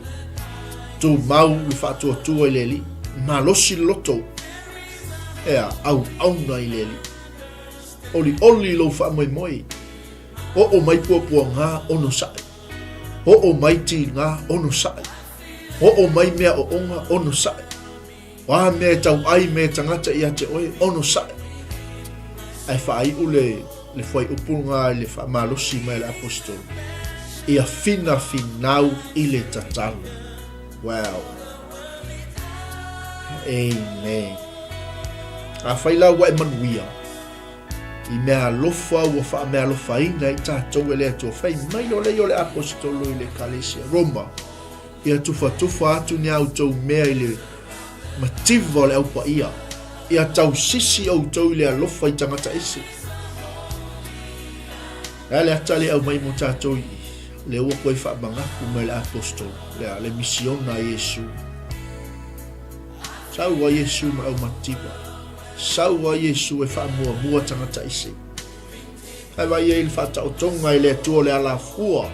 Tumau le faatuatua i le Alii. Malosi le loto. Ea, auauna i le Alii. Olioli lou faamoemoe. Oo mai puapuaga onosai. Oo mai tiga onosai. Oo mai mea ooga onosai. O a mea e tauai me tagata ia te oe onosai. Ae faaiu le le fuaiupu lena i le faamalosi mai a le Aposetolo, ia finafinau i le tatalo. Wow. Amen. Afai la ua e manuia, I mea alofa ua faamealofaina ai tatou e le Atua. Fai mai loa lea o le Aposetolo i le Ekalesia Roma, Ia tufatufa atu ni a outou mea i le mativa o le Au Paia, ia tausisi outou i le alofa i tagata ese. E a le ata lea e aumai mo tatou i i? Lea ua toe faamanatu mai le Aposetolo, le, le misiona a Iesu. Sau a Iesu ma le aumatitiva. Sau ai Iesu e faamuamua tagata ese. Ae vaai ai le faataotoga e le Atua o le alafua,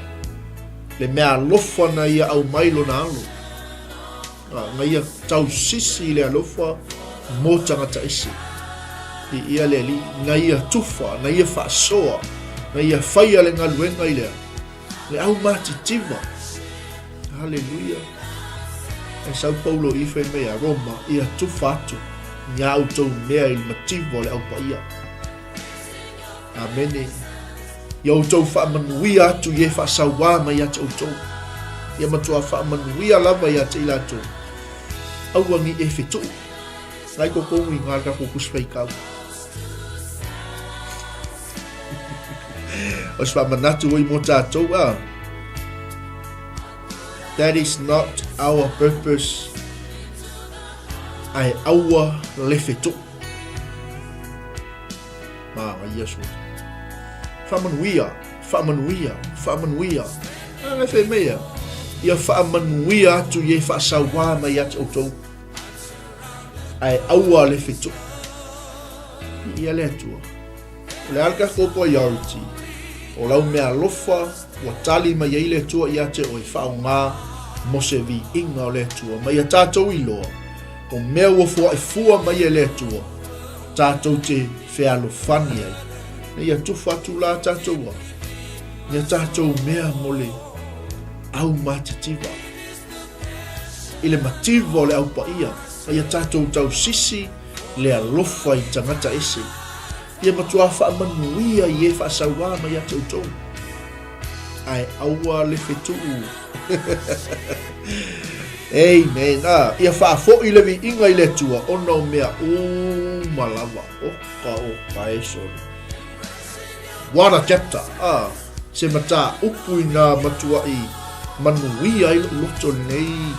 le mea alofa na ia aumai lona alo. Na ia tausisi i le alofa mo tagata ese. I ia le Alii, na ia tufa, na ia faasoa, na ia faia le galuega i le Le au matitiva. Haleluia. Ae sau Paulo i fai mai a Roma, ia tufa atu ni a outou mea i le mativa o le Au Paia. Amene. Ia outou faamanuia atu i e faasauā mai ia te outou. Ia matua faamanuia lava ia te i latou. Aua ni e fetuu. Ngai koukou i ngā takou tusi faitau. O se faamanatu oi mo tatou a. That is not our purpose. Ae aua le fetuu. Ma ngai ia sua. Faamanuia, faamanuia, faamanuia. A ngai fai mai ia. Ia faamanuia atu i e faasauā mai ia te outou. Ae aua le fetuu. Ia le Atua. O le a le tatou priority? O lau meaalofa ua tali mai ai le Atua ia te oe, faaaoga mo se viiga o le Atua. Ma ia tatou iloa, o mea ua foaifua mai e le Atua, tatou te fealofani ai. Na ia tufa atu la tatou a, ia tatou mea mo le au matitiva. I le mativa o le au paia, ma ia tatou tausisi le alofa i tagata ese. Ia matuā faamanuia i e faasauā mai ia te outou. Ae aua le fetuu. Amen. Ah, ia faafoʻi le viiga i le Atua ona o mea uma lava. Oka, oka e sole. What a chapter. Ah, se mataupu ina matuaʻi manuia ai loʻu loto lenei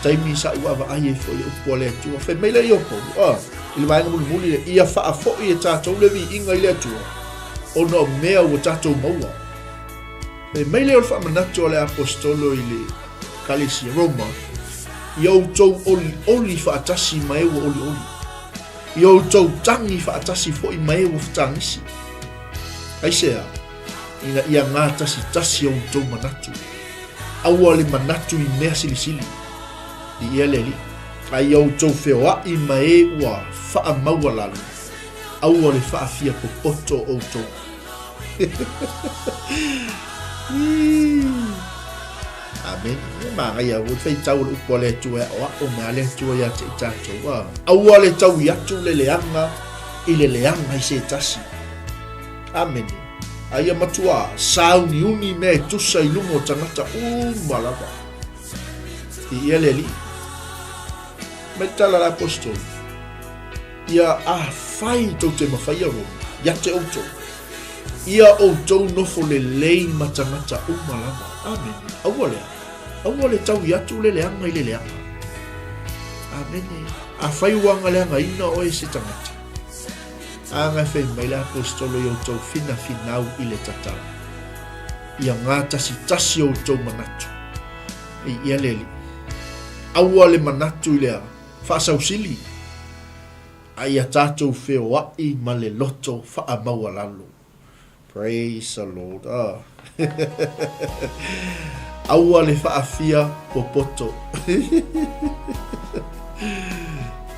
taimi saʻu vaavaai ai foi i le upu a le Atua. Fai mai lea i o Paulo, a, i le vaega mulimuli lea, ia faafoʻi e tatou le viiga i le Atua, ona o mea ua tatou maua. Fai mai lea o le faamanatu a le Aposetolo i le Ekalesia Roma, Ia outou olioli faatasi ma e ua olioli. Ia outou tagi faatasi foi ma e ua fetagisi. Aisea? Ina ia gatasitasi outou manatu. Aua le manatu i mea silisili. Viia le Alii. A ia outou feoai ma e ua faamaualalo, aua le faafia popoto outou. Amene. E manaia foi le faitau o le upu a le Atua e aʻoaʻo mai a le Atua ia te i tatou. A. Aua le taui atu le leaga i le leaga i se tasi. Amene. A ia matuā sāuniuni mea e tusa i luga o tagata uma lava. Viia le Alii. Mai le tala a le Aposetolo, Ia afai tou te mafaia Roma, ia te outou. Ia outou nofo lelei ma tagata uma lava. Amene. Aua lea. Aua le taui atu le leaga i le leaga. Amene. Afai ua agaleagaina oe e se tagata, aga e fai mai le Aposetolo i outou finafinau i le tatalo. Ia gatasitasi outou manatu. Viia le Alii. Aua le manatu i le faasausili, a ia tatou feoai ma le loto faamaualalo. Praise the Lord. Ah. Aua le faafia popoto.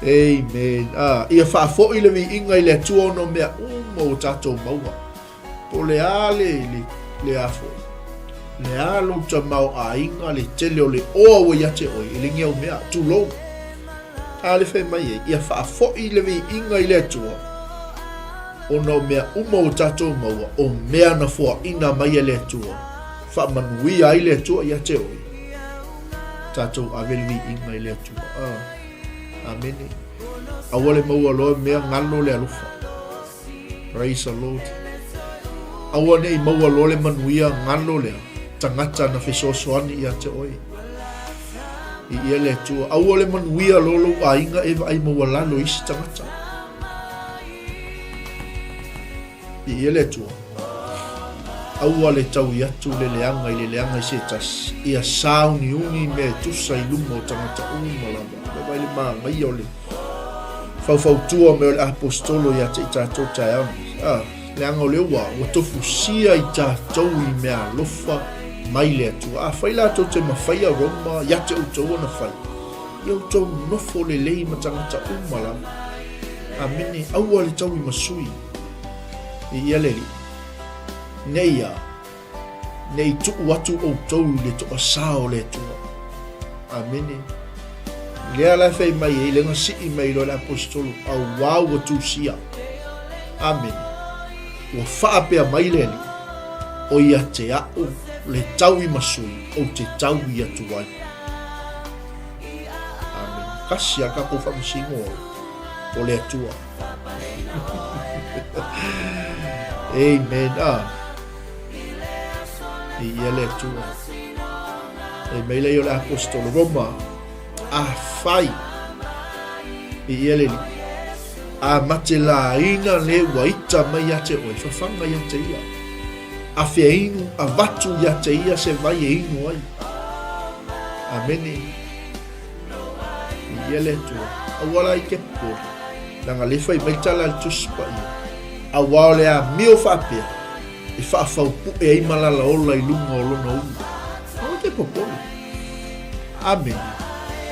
Amen. Ah, ia faafoi le viiga i le Atua ona o mea uma ua tatou maua. Po o le a le, le, le a foi, le a lou tamaoaiga, le tele o le oa ua ia te oe, e le ni au mea, tulou. A le fai mai ai, ia faafoi le viiga i le Atua, ona o mea uma ua tatou maua, o mea na foaina mai e le Atua, faamanuia ai le Atua ia te oe. Tatou ave le viiga i le Atua. Ah, amene. Aua le maua loa mea galo le alofa. Praise the Lord. Aua ne i maua loa le manuia galo lea, tagata na fesoasoani ia te oe. Viia le Atua. Aua le manuia loa lou aiga e vaai maualalo i isi tagata. Viia le Atua. Aua le taui atu le leaga i le leaga i se tasi, ia sāuniuni mea e tusa i luma o tagata uma lava. Ua vaai le manaia o le faufautua mai o le Aposetolo ia te i tatou taeao nei. Ah, leaga o lea ua, ua tofusia i tatou i mea alofa mai le Atua. Afai la tou te mafaia Roma ia te outou ona fai, ia outou nofo lelei ma tagata uma lava. Amene, aua le taui ma sui. Viia le Alii. Nei a, ne i tuu atu outou i le toasā o le Atua. Amene. Lea la e fai mai ai, lea na sii mai loa le Aposetolo, auā ua tusia. Amene. Ua faapea mai le Alii, O ia te a'u le taui ma sui ou te taui atu ai. Amene. Kasi a kakou faamasino o le Atua. Amen. Ah. Viia le Atua. Fai mai lea o le Aposetolo Roma, afai, viia le Alii, a mate lāina le ua ita mai ia te oe, fafaga ia te ia. Afea inu, avatu ia te ia se vai e inu ai. Amene. Viia le Atua. Aua la i te popole, leaga lea fai mai tala a le Tusi Paia, auā o le amio faapea, e faafaupuʻe ai malala ola i luga o lona ulu. Aua te popole. Amene.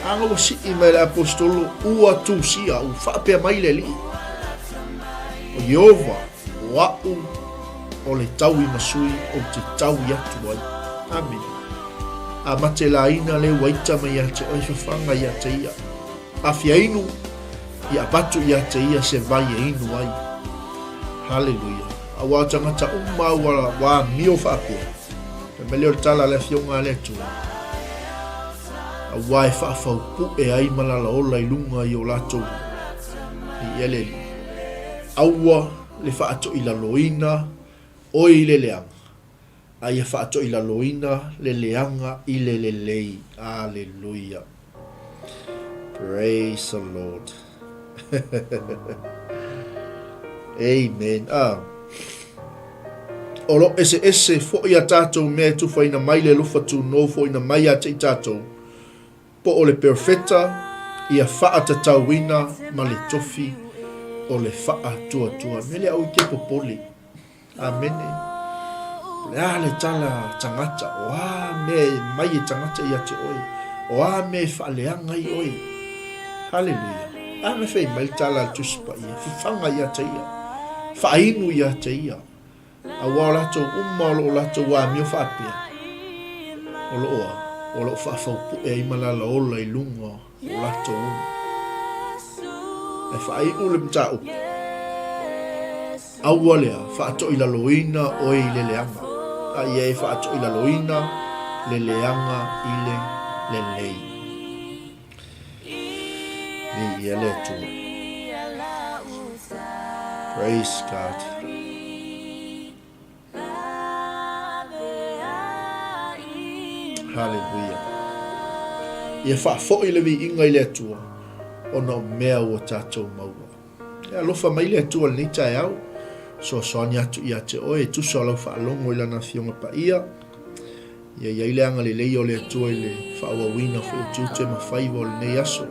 Aga ua sii mai le Aposetolo, ua tusia, ua faapea mai le Alii, o Ieova, o aʻu, o le taui ma sui ou te taui atu ai. Amene. A mate lāina le ua ita mai ia te oe fafaga ia te ia. Afia inu, ia avatu ia te ia se vai e inu ai. Haleluia. Auā o tagata uma ua ua amio faapea. Fai mai lea o le tala a le Afioga a le Atua. Auā e faafaupuʻe ai malala ola i luga i o latou i ia le Alii. Aua le faatoilaloina oe i le leaga, a ia faatoilaloina le leaga i le lelei. Aleluia. Praise the Lord. Amen. Ah. O lo eseese foi a tatou mea e tufaina mai le alofa tunou foina mai ia te i tatou. Po o le perofeta ia faatatauina ma le tofi o le faatuatua. Mea lea aua e te popole. Amene. O le a le tala a tagata, o a mea e mai e tagata ia te oe, o a mea e faaleaga ai oe. Haleluia. A mea fai mai le tala a le Tusi Paia, fafaga ia te ia, faainu ia te ia. Aua o latou uma o lo o latou amio faapea, o lo o a, o lo o faafaupue ai malala ola i luga o latou uma. Ae faaiu le mataupu, Aua lea faatoilaloina oe i le leaga, a ia e faatoilaloina le leaga i le lelei. Viia le Atua. Praise God. Hallelujah. Ia faafoi le viiga i le Atua ona o mea ua tatou maua. E alofa mai le Atua i lenei taeao, soasoani atu ia te oe e tusa o lau faalogo i Lana Afioga Paia. Ia i ai le agalelei o le Atua i le faaauauina foi o tiute ma faiva o lenei aso.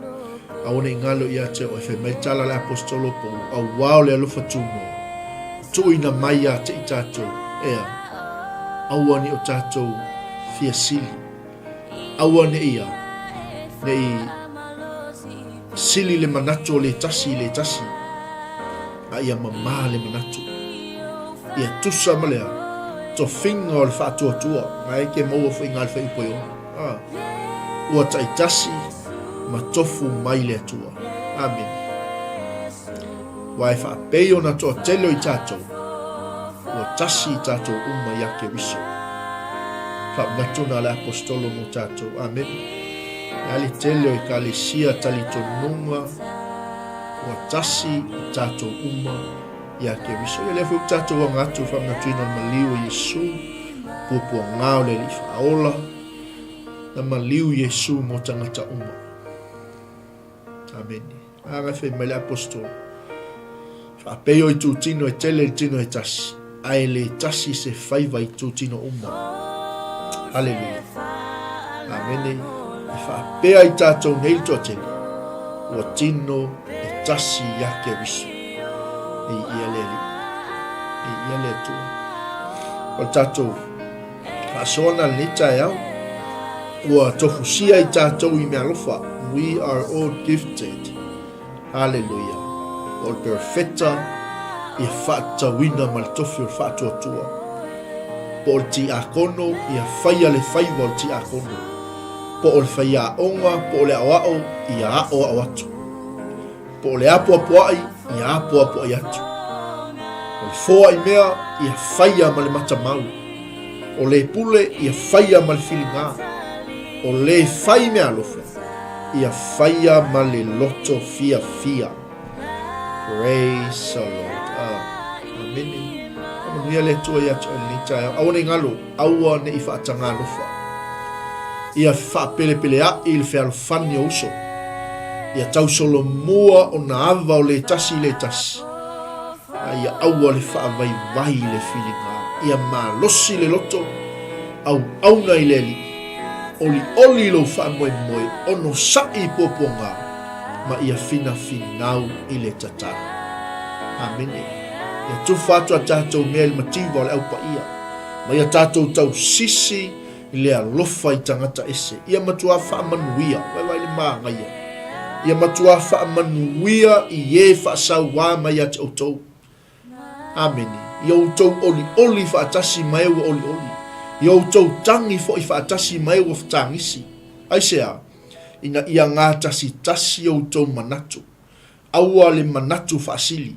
Aua ne i galo ia te oe, fai mai le tala a le Aposetolo o Paulo, auā o le alofa tunoa, tuuina mai ia te i tatou, ea, aua ne i o tatou fia sili, aua ne i a, ne i sili le manatu o le tasi i le tasi, a ia mamā le manatu. Ia tusa ma le a? Tofiga o le faatuatua, na e ke maua foi ngā le whaiupo i ona. Ah. Ua taitasi ma tofu mai le Atua. Amene. Wa e whaapei ona toa tele o i tātou, ua tasi i tātou uma i a Keriso. Whaamatuna le apostolo mo tātou. Amene. E ale tele o i kalesia talitonuga, ua tasi i tātou uma i a Keriso. Ia lea foi ua tatou aga atu i le faamanatuina o le maliu o Iesu, puapuaga o le Alii Faaola, na maliu Iesu mo tagata uma. Amene. A fai mai le apostolo, faapei o itutino e tele i le tino e tasi, ae le tasi se faiva i itutino uma. Haleluia. Amene. E faapea i tatou nei le toatele, ua tino e tasi ia Keriso. Viia le Alii. Viia le Atua. O le tatou faasoana lenei taeao, ua tofusia i tatou i mealofa. We are all gifted. Haleluia. O le perofeta ia faatatauina ma le tofi o le faatuatua. Po o le tiakono ia faia le faiva o le tiakono. Po o le faiaoga po o le aoao ia aoao atu. Po o le apoapoai, ia apoapoai atu. O le foai mea, ia faia ma le matamau. O le pule, ia faia ma le filiga. O le fai mea alofa, ia faia ma le loto fiafia. Praise the Lord. Ah, amene. Faamanuia le Atua ia te oe i lenei taeao. Aua ne i galo, aua ne i faataga alofa. Ia faapelepeleaʻi le fealofani o uso. Ia tausolomua ona ava o le tasi i le tasi. A ia aua le faavaivai le filiga. Ia malosi le loto, auauna i le Alii. Olioli lou faamoemoe, onosaʻi i puapuaga, ma ia finafinau i le tatalo. Amene. Ia tufa atu a tatou mea i le mativa o le Au Paia, ma ia tatou tausisi i le alofa i tagata ese. Ia matuā faamanuia, vaevae le māgaia. Ia matuā faamanuia i e faasauā mai ia te outou. Amene. Ia outou olioli faatasi ma e ua olioli. Ia outou tagi foi faatasi ma e ua tagisi. Aisea? Ina ia gātasitasi outou manatu. Aua le manatu faasili,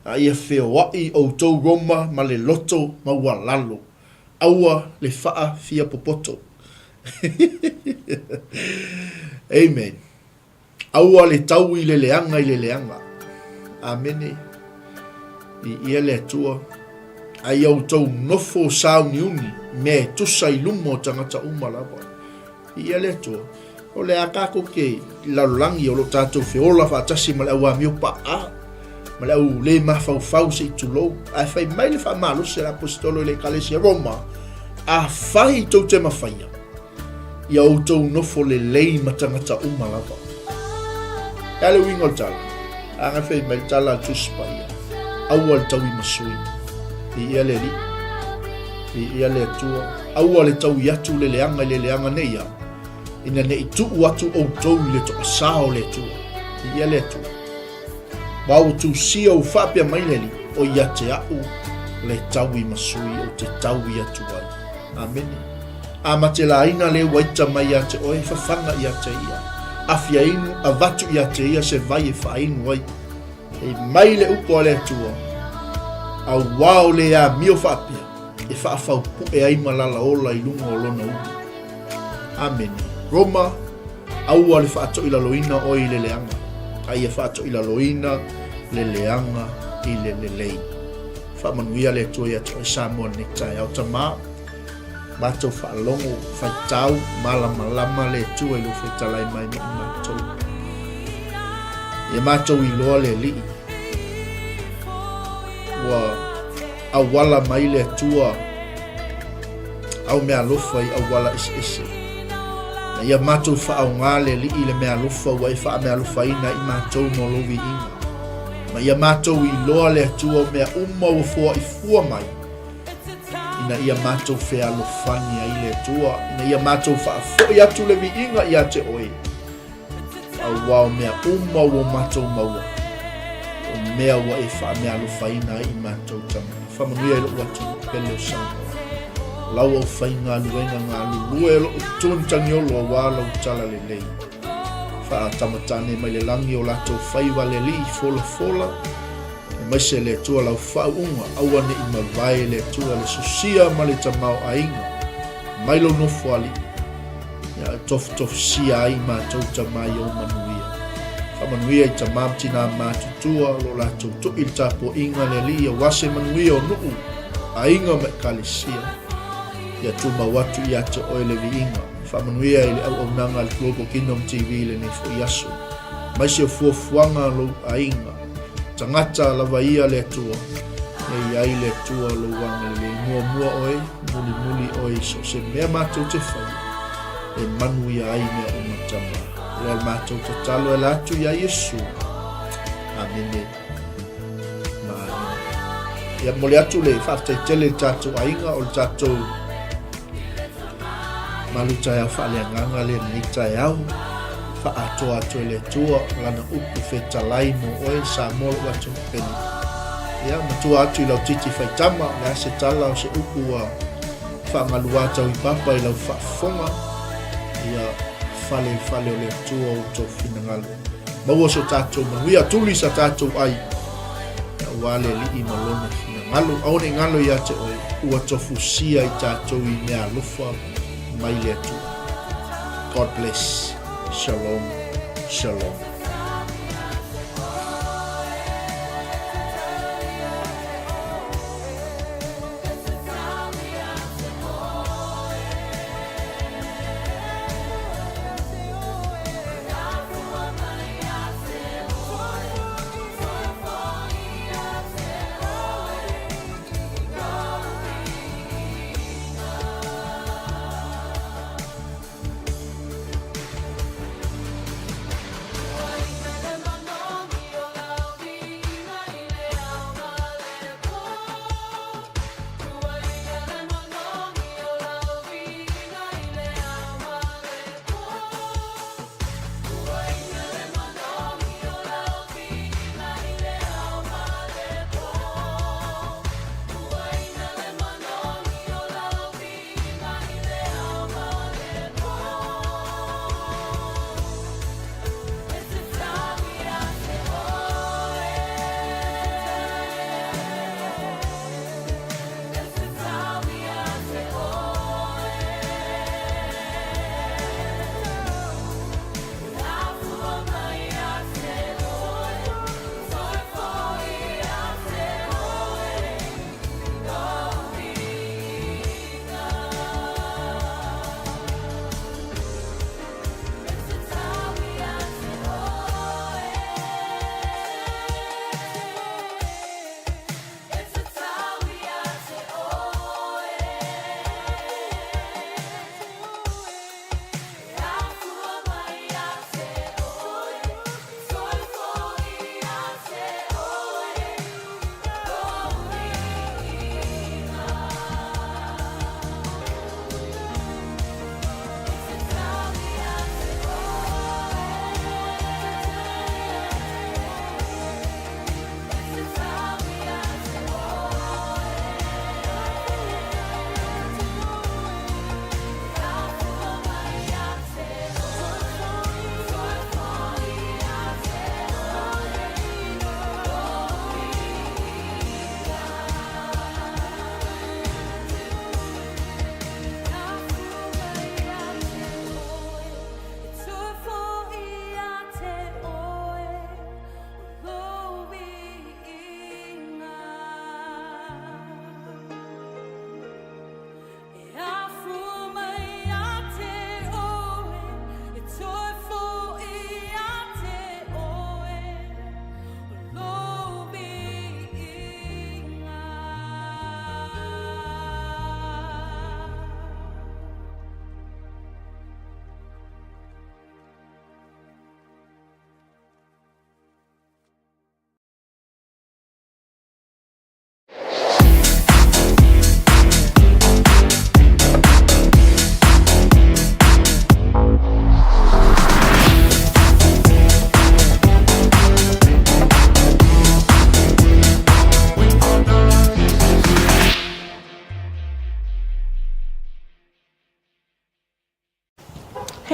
a ia feoai outou Roma ma le loto maualalo. Aua le faafiapopoto. Amen. Aua le tau i le leaga i le leaga. Amene. Viia le Atua. A ia outou nofo sauniuni, mea e tusa i luma o tagata uma lava. Viia le Atua. O le a kākou ke lalolagi o lo tatou feola faatasi ma le au amio pa'a, ma le au lē mafaufau se i tulou. Ae fai mai le faamalosi a le Aposetolo i le Ekalesia Roma, Afai tou te mafaia, Ia outou nofo lelei ma tagata uma lava. E a le uiga o le tala? A fai mai le tala a le Tusi Paia, Aua le tauimasui, viia le Alii, viia le Atua, aua le taui atu le leaga i le leaga nei a, ina ne i tuu atu outou i le toasā o le Atua, viia le Atua. Ma ua tusia ua faapea mai le Alii, O ia te a'u le tauimasui ou te taui atu ai. Amene. A matelaina le ua ita mai ia te oe, fafaga ia te ia. Afia inu, avatu ia te ia se vai e faainu ai. Fai mai le upu a le Atua, auā o le amio faapea, e faafaupu'e ai malala ola i luga o lona ulu. Amene. Roma, aua le faatoilaloina oe i le leaga, a ia faatoilaloina le leaga i le lelei. Faamanuia le Atua ia te oe Samoa i lenei taeao. Tama, matou faalogo, faitau, malamalama le Atua i lou fetalai mai ma i matou. Ia matou iloa le Alii, ua auala mai le Atua au meaalofa i auala eseese. Na ia matou faaaoga le Alii i le meaalofa ua e faamealofaina i matou mo lou viiga. Ma ia matou iloa le Atua o mea uma ua foai fua mai, ina ia matou fealofani ai le Atua, ina ia matou faafoi atu le viiga ia te oe. Auā o mea uma ua matou maua, o mea ua e faameaalofaina ai i matou tama. Faamanuia i lou atunuu pele o Samoa. Lau aufaigaluega galulue o loo tuni tagiolo auā lau talalelei. Faatamatane mai le lagi o latou faiva le Alii folafola, aemaise le Atua lau faauuga, aua ne i mavae le Atua le sosia ma le tamaoaiga mai lou nofo alii. Ia e tofutofusia ai matou tama i ou manuia. Faamanuia i tama ma tinā matutua o lo latou toʻi i le tapuaiga a le Alii aua se manuia o nuu, aiga ma ekalesia. Ia tumau atu ia te oe le viiga. Faamanuia i le auaunaga a le Global Kingdom TV i lenei foi aso. Aemaise o fuafuaga a lou aiga. Tagata lava ia le Atua, e i ai le Atua o lou agalelei. Muamua oe, mulimuli oe i so o se mea matou te faia, e manuia ai mea uma tama. O lea le matou tatalo e ala atu iā Iesu. Amene ma amene. Ia momoli atu le faafetai tele i le tatou aiga o le tatou Malu taeao faaleagaga lea lenei taeao. Faaatoa atu e le Atua lana upu fetalai mo oe Samoa lou atunuu pele. Ia, matua atu i lau titi faitama, o le a se tala o se upu ua faagaluā tau i papa i lau faafofoga. Ia, fale i fale o le Atua o outou finagalo. Maua so tatou manuia, tuli sa tatou ai. Aua le Alii ma Lona finagalo. Aua ne i galo ia te oe, ua tofusia i tatou i mea alofa mai le Atua. God bless. Shalom. Shalom.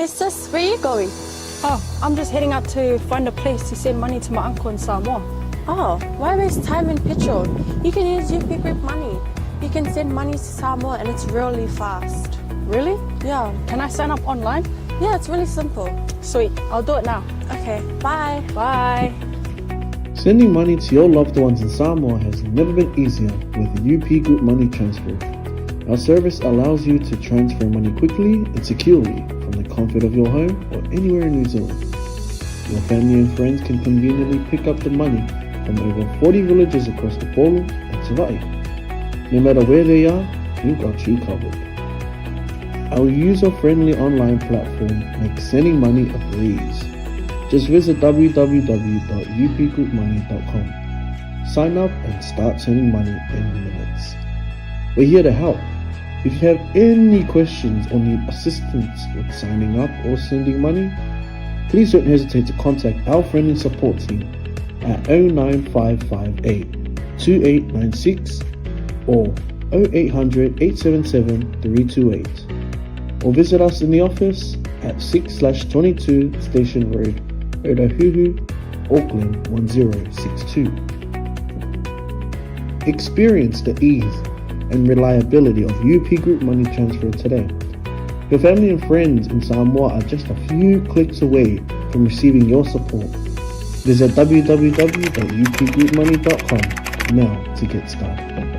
sis, where are you going? Oh, I'm just heading out to find a place to send money to my uncle in Samoa. Oh, why waste time and petrol? You can use UP Group Money. You can send money to Samoa and it's really fast. Really? Yeah. Can I sign up online? Yeah, it's really simple. Sweet, I'll do it now. Okay, bye. Bye. Sending money to your loved ones in Samoa has never been easier with UP Group Money Transfer. Our service allows you to transfer money quickly and securely from the comfort of your home or anywhere in New Zealand. Your family and friends can conveniently pick up the money from over 40 villages across the Upolu and Savaii. No matter where they are, we've got you covered. Our user-friendly online platform makes sending money a breeze. Just visit www.upgroupmoney.com. Sign up and start sending money in minutes. We're here to help. If you have any questions or need assistance with signing up or sending money, please don't hesitate to contact our friendly support team at 09558 2896 or 0800 877 328 or visit us in the office at 6 22 Station Road, Otahuhu, Auckland 1062. Experience the ease and reliability of UP Group Money Transfer today. Your family and friends in Samoa are just a few clicks away from receiving your support. Visit www.upgroupmoney.com now to get started.